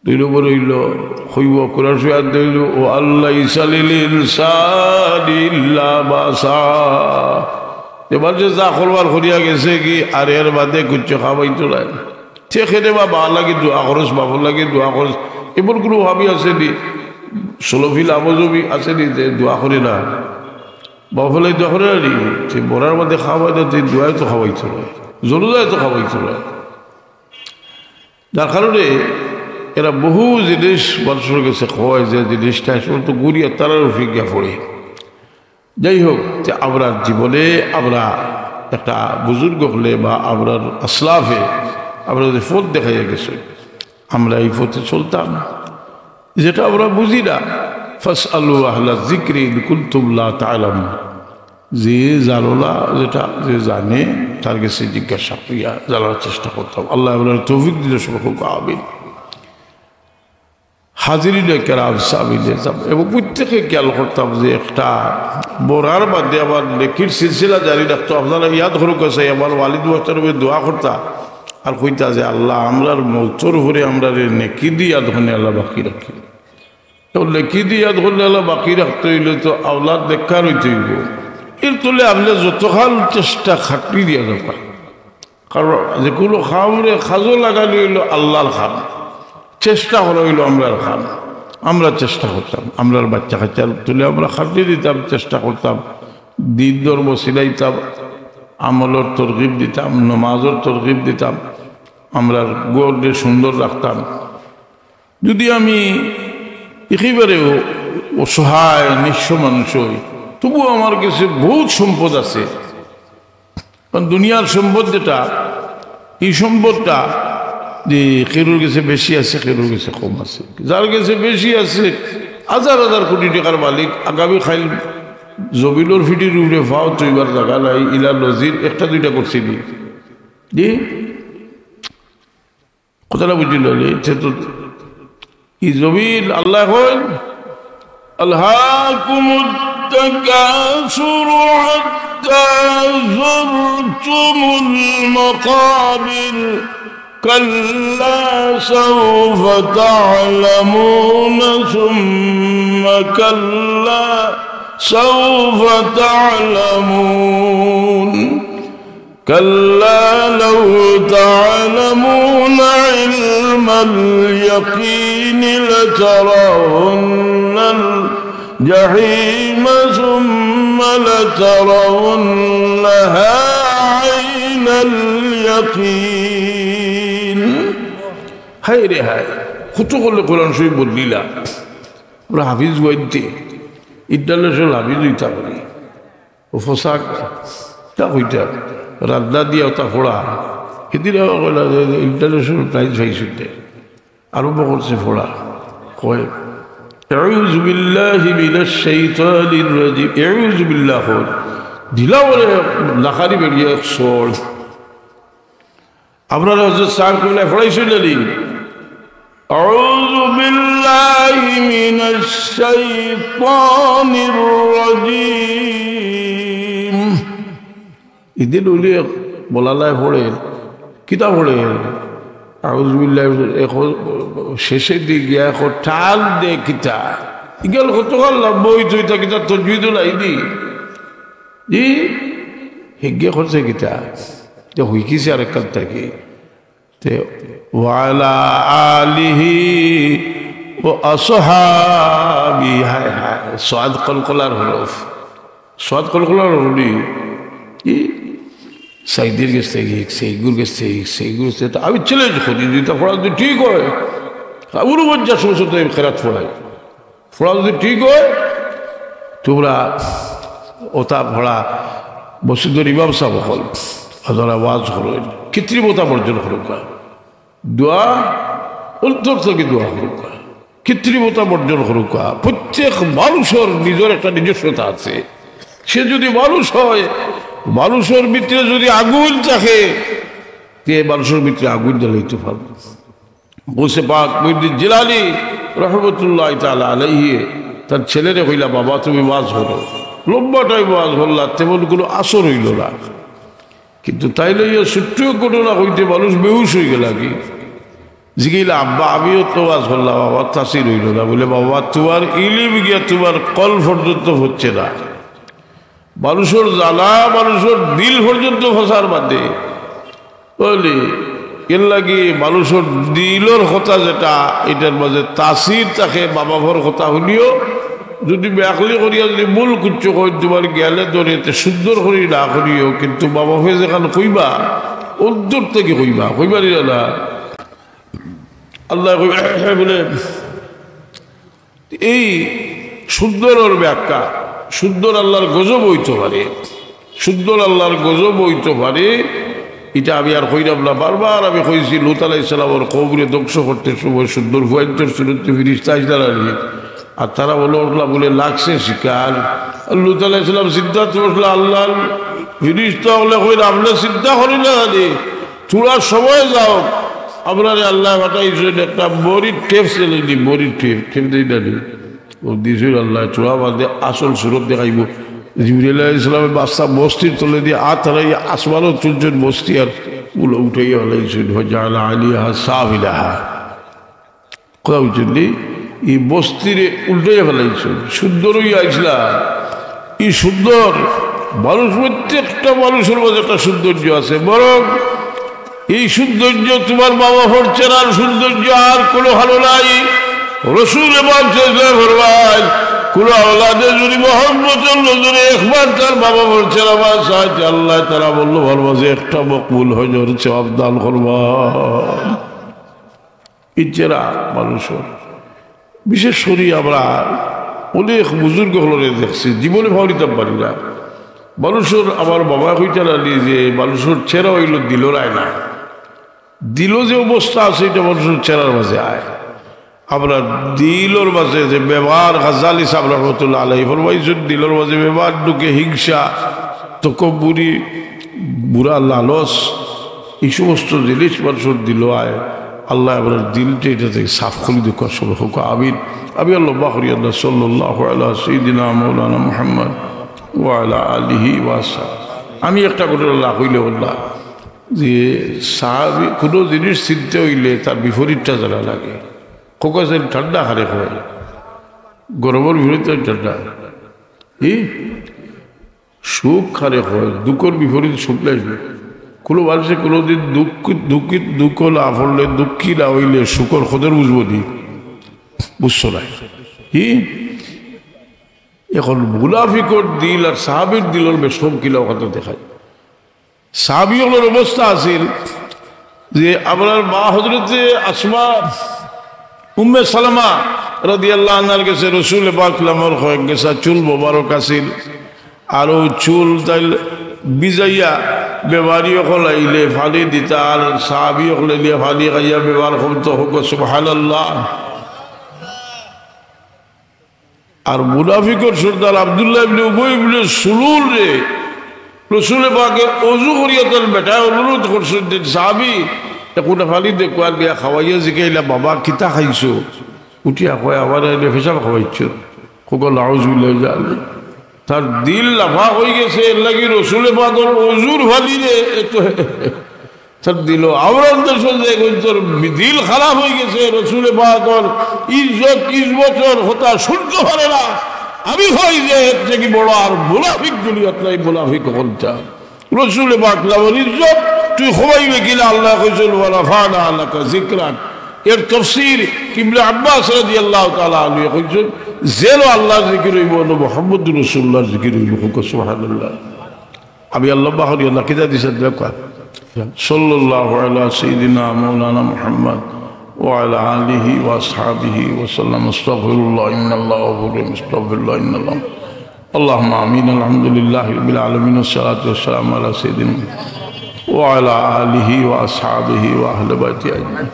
দুই নম্বর অইলো, কইবো কোরআন শরীফ আয়াত অইলো, "ওয়া আল্লাইসা লিল ইনসানি ইল্লা মা সাআ।" যে মানষে যা করবার করিয়া গেছেগি, আর এর বাদে কিচ্ছু খাবাইতো নায়। তে কেনে বা মার লাগি দোয়া করস, বাপর লাগি দোয়া করস, এমন কুনু ভাবি আছে নি? সলফি লামজবি আছে নি যে দোয়া করে না? বাপর লাগি দোয়া করে না নি? তে মরার বাদে খাবায় না, তে দোয়ায় তো খাবাইতো নায়, জনাজায় তো খাবাইতো নায়। যার কারণে এরা বহু জিনিস মানষর গেছে কয়, যে জিনিসটা আসলে তো গুরিয়া তারার উপরে গিয়া পড়ে। যাই হোক, তে আমরার জীবনে আমরা একটা বুজুর্গ অকলে বা আমরার আসলাফে আমরা যে পথ দেখাইয়া গেছে, আমরা এই পথে চলতাম। যেটা আমরা বুঝি না, "ফাসআলু আহলা যিকরি ইন কুনতুম লা তা'লামুন।" যে জানো না, যেটা যে জানে, তার গেছে জিজ্ঞাসা করিয়া জানার চেষ্টা করতাম। আল্লায় আমরারে তৌফিক দিলে সবাই খুব আমিন। হাজিরিনে কেরাম, সামিনে জাম, এবং প্রত্যেকে খেয়াল করতাম যে একটা মরার বাদে আমার নেকির সিলসিলা জারি রাখতো। আপনারা ইয়াদ করুক্কা চাই, আমার ওয়ালিদ মোহতারমে দোয়া করতা আর কইতা যে, "আল্লাহ, আমরার মউতর উপরে আমরারে নেকি দি ইয়াদ করনে আল্লাহ বাকি রাখি।" তো নেকি দি ইয়াদ করনে আল্লাহ বাকি রাখতে অইলে তো আওলাদ নেককার অইতে অইবো। এর তলে আপনে যতখান চেষ্টা খাটনি দিয়া দরকার, কারণ যে কুনু কামরে কাজো লাগানি অইলো আল্লাহর কাম, চেষ্টা করা অইলো আমরার কাম। আমরা চেষ্টা করতাম, আমরার বাচ্চা কাচ্চার তলে আমরা খাটনি দিতাম, চেষ্টা করতাম, দিন ধর্ম শিখাইতাম, আমলর তরগিব দিতাম, নমাজর তরগিব দিতাম, আমরার ঘররে সুন্দর রাখতাম। যদি আমি একেবারে অ-, অসহায় নিঃস্ব মানুষ অই, তবুও আমার গেছে বহুত সম্পদ আছে। কারণ দুনিয়ার সম্পদ যেটা, এই সম্পদটা যে কেউর গেছে বেশি আছে, কেউর গেছে কম আছে। যার গেছে বেশি আছে, হাজার হাজার কোটি টেকার মালিক, আগামী কাইল জমিনর ফিটির উপরে পাও থইবার জাগা নাই, ইলা নজির একটা দুইটা করছি নি? জি? কথাটা বুঝিলাইলে, সে তো ই জমিন আল্লায় কইন, "আলহাকুমুত তাকাসুরু হাত্তা যুরতুমুল মাকাবির। কাল্লা সাউফা তা'লামুনা সুম্মা কাল্লা সাউফা তা'লামুন।" كلا لو تعلمون علم اليقين لترون الجحيم ثم لترونها عين اليقين। হায় রে হায়, কত করলে কোরআন শরীফ বদলিলা। আমরা হাফিজ ওয়াইতে ইন্টারন্যাশনাল হাফিজ অইতা পারি। ও পোশাক, তা কইতা, রান্না দিয়া ওটা পড়া। সেদিন আবার কইলা যে ইন্টারন্যাশনাল প্রাইজ পাইছইন তে। আরম্ভ করছে পড়া। কয়, "আউযু বিল্লাহি মিনাশ শাইতানির রাজিম।" আউযু বিল্লাহ কয়। দিলা ওরে লাখানি বেরিয়ে এক চড়। আপনারা হজরত স্যার কইলা পড়াইছইন না নি? أعوذ بالله من الشيطان الرجيم। ইদিন উলি বলালায় পড়ে, কিতা পড়ে? আউযু বিল্লাহ, এখন শেষের দিকে গিয়া এখন টান দে কিতা? ইগেল কতকাল লম্বা অইতো, ইতা কিতা তজবিদ নাই নি? ই হিগে করছে কিতা? যে হুইকিছে আরেকখান থাকি। তে, "ওয়ালা আলিহি ও আসহাবি", হায় হায়, সোয়াদ কলকলার হরফ। সোয়াদ কলকলার হরফ নি? ই সাইদির গেছে গিয়ে, সেইগুর গেছে গিয়ে, সেইগুর গেছে, তো আমি চ্যালেঞ্জ করি, যদি তা পড়া যদি ঠিক হয়, তা উনপঞ্চাশ বছর তো আমি খেরাত পড়াই। পড়া যদি ঠিক হয়, তোমরা ওটা পড়া মসজিদর ইমাম সাহেব অকল, আর যারা ওয়াজ করইন, কৃত্রিমতা বর্জন করুক্কা। দোয়া, অন্তর থাকি দোয়া করুক্কা। কৃত্রিমতা বর্জন করুক্কা। প্রত্যেক মানুষর নিজর একটা নিজস্বতা আছে। সে যদি মানুষ হয়, মানুষর ভিতরে যদি আগুন থাকে, তে মানুষর ভিতরে আগুন জ্বালাইতে পারবো। গৌসে পাক মহিউদ্দিন জিলানী রহমতুল্লাহ তাআলা আলাইহি তার ছেলেরে কইলা, "বাবা, তুমি ওয়াজ করো।" লম্বা টাইম ওয়াজ করলা, তেমন কোনো আসর অইল না। কিন্তু তাইলে ইয়া ছোট্ট ঘটনা কইতে মানুষ বেহুশ অইগেলা কি? জিগাইলা, "আব্বা, আমিও তো ওয়াজ করলাম, বাবা, তাসির অইল না।" বলে, "বাবা, তুমার ইলিম গিয়া তুমার কল পর্যন্ত পৌঁছে না, মানুষর জানা, মানুষর দিল পর্যন্ত পৌঁছার বাদে।" বুঝলি, এর লাগি মানুষর দিলর কথা যেটা, এটার মাঝে তাসির থাকে। মা বাপর কথা হুনিও, যদি বেআকলি করিয়া যদি ভুল কিচ্ছু কয়, তুমার জ্ঞানে ধরে, তে সুন্দর করি না করিও, কিন্তু মা বাপে যেখান কইবা, অন্তর থাকি কইবা, কইবা নি না? আল্লায় কই-, বলে, এই সুন্দরর ব্যাখ্যা, সুন্দর আল্লাহর গজব অইতো পারে, সুন্দর আল্লাহর গজব অইতো পারে। ইটা আমি আর কইরাম না, বারবার আমি কইছি, লুত আলাইহিস সালামর কওমরে ধ্বংস করতে সময় সুন্দর ফুয়াইন্তর সুরতে ফিরিস্তা আইছলা না নি? আর তারা বলে উঠলা, বলে, "লাগছে শিকার।" আর লুত আলাইহিস সালাম চিন্তা তো উঠলা, আল্লাহর ফিরিস্তা অকলে কইন, "আপনে চিন্তা করি না জানি, থুড়া সময় যাও, আপনারে আল্লায় পাঠাইছইন একটা মরির টেপ ছেলেদি, মরির টেপ, টেপ দেই না নি?" ও দিছইন আল্লায়, থুড়া বাদে আসল সুরত দেখাইবো। জিবরিল আলাইহিস সালামে বাদশা বস্তির তলে দিয়া আত হারাইয়া আসমানো তুলছইন বস্তি আর উলা উঠাইয়া ফালাইছইন, "ফাজাআলা আলিয়াহা সাফিলাহা।" কথা বুঝছইন নি? এই বস্তিরে উল্টাইয়া ফালাইছইন। সুন্দর অইয়া আইছলা। এই সুন্দর, মানুষ, প্রত্যেকটা মানুষর মাঝে একটা সৌন্দর্য আছে, বরং এই সৌন্দর্য তুমার মা বাপর চেহারার সৌন্দর্য আর কোনো ভালো নাই। রসুল পাক সাল্লাল্লাহু আলাইহি ওয়াসাল্লাম ফরমাইন, কোনো আওলাদে যদি মহব্বতর নজরে একবার তার মা বাপর চেহারা চায়, তে আল্লায় তার আমলনামার মাঝে একটা মকবুল হজর সওয়াব দান করবা। এই চেহারা মানুষর, বিশেষ করি আমরা অনেক বুজুর্গ অকলরে দেখছি, জীবনে ফাউরিতাম পারি না। মানুষর, আমার বাবা কইতা নানি যে মানুষর চেহারা অইল দিলর আয়না। দিলো যে অবস্থা আছে, ইটা মানুষর চেহারার মাঝে আয়। আমরার দিলর মাঝে যে বেমার, গাজালি সাহেব রহমতুল্লাহ আলাইহি ফরমাইছইন, দিলর মাঝে বেমার ঢুকে, হিংসা, তকব্বুরি, বুরা লালচ, এই সমস্ত জিনিস মানুষর দিলো আয়। আল্লায় আমরার দিলটা ইটা থাকি সাফ করি দেউক্কা, সবে কউক্কা আমিন। আমি আর লম্বা করিয়ার না, সাল্লাল্লাহু আলা সাইয়্যিদিনা মাওলানা মুহাম্মদ ওয়া আলা আলিহি ওয়া সাহবিহি। আমি একটা ঘটনা না কইলে অইলো না, যে সাহাবী কোনো জিনিস চিনতে অইলে তার বিপরীতটা জানা লাগে। কউক্কা চাইন ঠান্ডা কারে কয়, গরমর বিপরীত ঠান্ডা। কি? সুখ কারে কয়, দুঃখর বিপরীত সুখ নায়। কোনো মানুষে কোনোদিন দুঃখ, দুঃখ, দুঃখ না পড়লে, দুঃখী না অইলে সুখর কদর বুঝবো নি? বুঝছো না? কি? এখন মুনাফিকর দিল আর সাহাবীর দিলর বেশকম কিলা অখান দেখাই। সাহাবী অকলর অবস্থা আছিল যে আমরার মা হযরতে আসমা উম্মে সালামা রাদিয়াল্লাহু আনহার গেছে রসুল পাক সাল্লাল্লাহু আলাইহি ওয়াসাল্লামর কয়েক গেছা চুল মোবারক আছিল, আর অউ চুল তাইল ভিজাইয়া বেমারি অকল আইলে পানি দিতা, আর সাহাবী অকলে দিয়া পানি খাইয়া বেমার কমতো। কউক্কা সুবহানাল্লাহ। আর মুনাফিকর সর্দার আব্দুল্লাহ ইবনে উবাই ইবনে সুলুলরে রসুলে পাকে অজু করিয়া তার বেটায় অনুরোধ করছইন যে, "সাহাবী, একটা পানি দেউক্কা।" আর গিয়া খাওয়াইয়া জিকাইলা, "বাবা, কিতা খাইছো?" উঠিয়া কয়, "আমারে আইলে পেশাব খাওয়াইছইন।" কউক্কা নাউজুবিল্লাহ। তার দিল নাপাক অইগেছে, এরলাগি রসুলে পাকর অজুর পানিরে এত তার দিল, আমরার দেশো যে কইন তোর দিল খারাপ অইগেছে, রসুলে পাকর ইজ্জত, ইজ্জতর কথা শুনতো পারে না। আমি কই যে এর থাকি বড় আর মুনাফিক দুনিয়াত নাই, মুনাফিক অকলতা। রসুলে পাক নামর ইজ্জত তুই কমাইবে কিলা? আল্লায় কইছইন, "ওয়া রাফা'না লাকা যিকরাক।" এর তাফসীর ইবনে আব্বাস রাদিয়াল্লাহু তাআলা আনহু কইছইন, "যেন আল্লাহর জিকির অইবো, অনো মুহাম্মদুর রাসূলুল্লাহর জিকির অইবো।" কউক্কা সুবহানাল্লাহ। আমি আর লম্বা করিয়ার না, কিতা দিছইন দেউক্কা। সাল্লাল্লাহু আলা সাইয়্যিদিনা মাওলানা মুহাম্মদ ওয়া আলা আলিহি ওয়া আসহাবিহি ওয়া সাল্লাম। আস্তাগফিরুল্লাহ, ইন্নাল্লাহা গাফুরুর রহিম। আস্তাগফিরুল্লাহ, ইন্নাল্লাহ। আল্লাহুম্মা আমিন। আলহামদুলিল্লাহি রাব্বিল আলামিন, ওয়াস সালাতু ওয়াস সালামু আলা সাইয়্যিদিনা ওয়া আলা আলিহি ওয়া আসহাবিহি ওয়া আহলি বাইতিহি আজমাইন।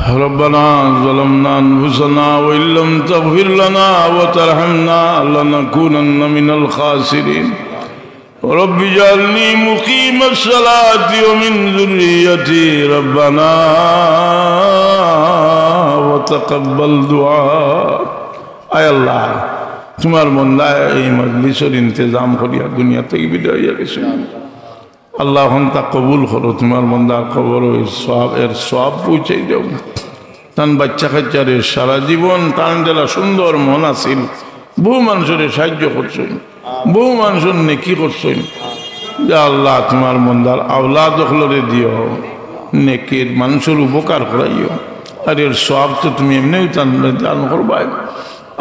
ربنا ظلمنا أنفسنا وإن لم تغفر لنا وترحمنا لنكونن من الخاسرين. رب اجعلني مقيم الصلاة ومن ذريتي ربنا وتقبل دعاء. আয় আল্লাহ, তুমার বন্দা এই মজলিসর ইন্তেজাম করিয়া দুনিয়া থাকি বিদায় অইয়া গেছইন। আল্লাহ, অখন তা কবুল করো, তুমার বন্দার কবরো এর সওয়াব, এর সওয়াব পৌঁছাই দেও। তান বাচ্চা কাচ্চারে সারা জীবন তান যেলা সুন্দর মন আছিল, বহু মানষরে সাহায্য করছইন, বহু মানষর নেকি করছইন। ইয়া আল্লাহ, তুমার বন্দার আওলাদ অকলরে দিও, নেকির মানষর উপকার করাইও, আর এর সওয়াব তো তুমি এমনেউ তান দান করবায়।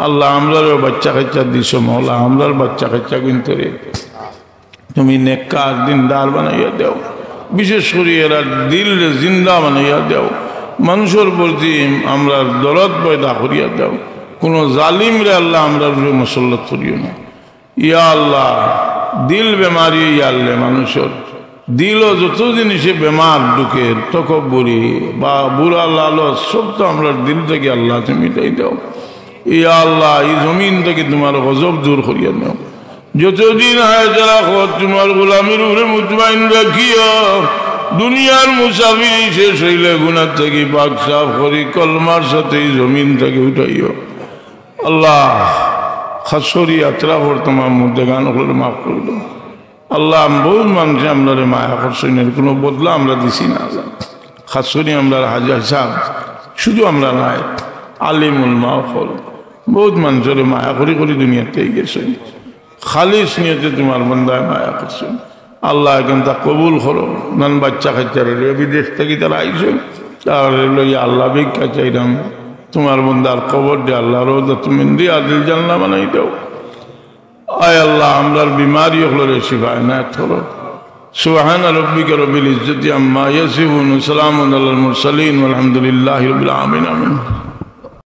আল্লাহ, আমরারও বাচ্চা কাচ্চা দিছো মওলা, আমরার বাচ্চা কাচ্চাগুইন্তরে তুমি নেককার দিনদার বানাইয়া দেও, বিশেষ করি এরার দিলরে জিন্দা বানাইয়া দেও, মানষর প্রতি আমরার দরদ পয়দা করিয়া দেও। কুনু জালিমরে আল্লাহ আমরার উপরে মুসল্লত করিও না। ইয়া আল্লাহ, দিল বেমারি অইয়া আল্লে মানষর দিলো যত জিনিসে বেমার ঢুকে, তকব্বুরি বা বুরা লালচ, সব তো আমরার দিল থাকি আল্লাহ তুমি মিটাই দেও। ইয়া আল্লাহ, ই জমিন থাকি তুমার গজব দূর করিয়া নেও। যতদিন হায়াত রাখো, তুমার গোলামির উপরে মুতমাইন রাখিও। দুনিয়ার মুসাফিরি শেষ অইলে গুনা থাকি পাক সাফ করি কলমার সাথে ই জমিন থাকি উঠাইও। আল্লাহ, খাস করি আতরাফর তামাম মুর্দেগান অকলরে মাফ করি দেও। আল্লাহ, বহুত মানষে আমরারে মায়া করছইন, এর কুনু বদলা আমরা দিছি না। আল্লাহ, খাস করি আমরার হাজি সাব, শুধু আমরা নায়, আলিম উলামা অকল, বহুত মানষরে মায়া করি করি দুনিয়া থাকি গেছইন। খালিস নিয়তে তুমার বন্দায় মায়া করছইন। আল্লাহ, অখন তা কবুল করো। নান বাচ্চা কাচ্চারে লইয়া বিদেশ থাকি তারা আইছইন, তারারে লইয়া আল্লাহ ভিক্ষা চাইরাম, তুমার বন্দার কবররে আল্লাহ রওজাতুম মিন রিয়াদিল জান্নাহ বানাই দেও। আয় আল্লাহ, আমরার বিমারি অকলরে শিফা এনায়েত করো। سبحان ربك رب العزة عما يصفون وسلام على المرسلين والحمد لله رب العالمين. آمين.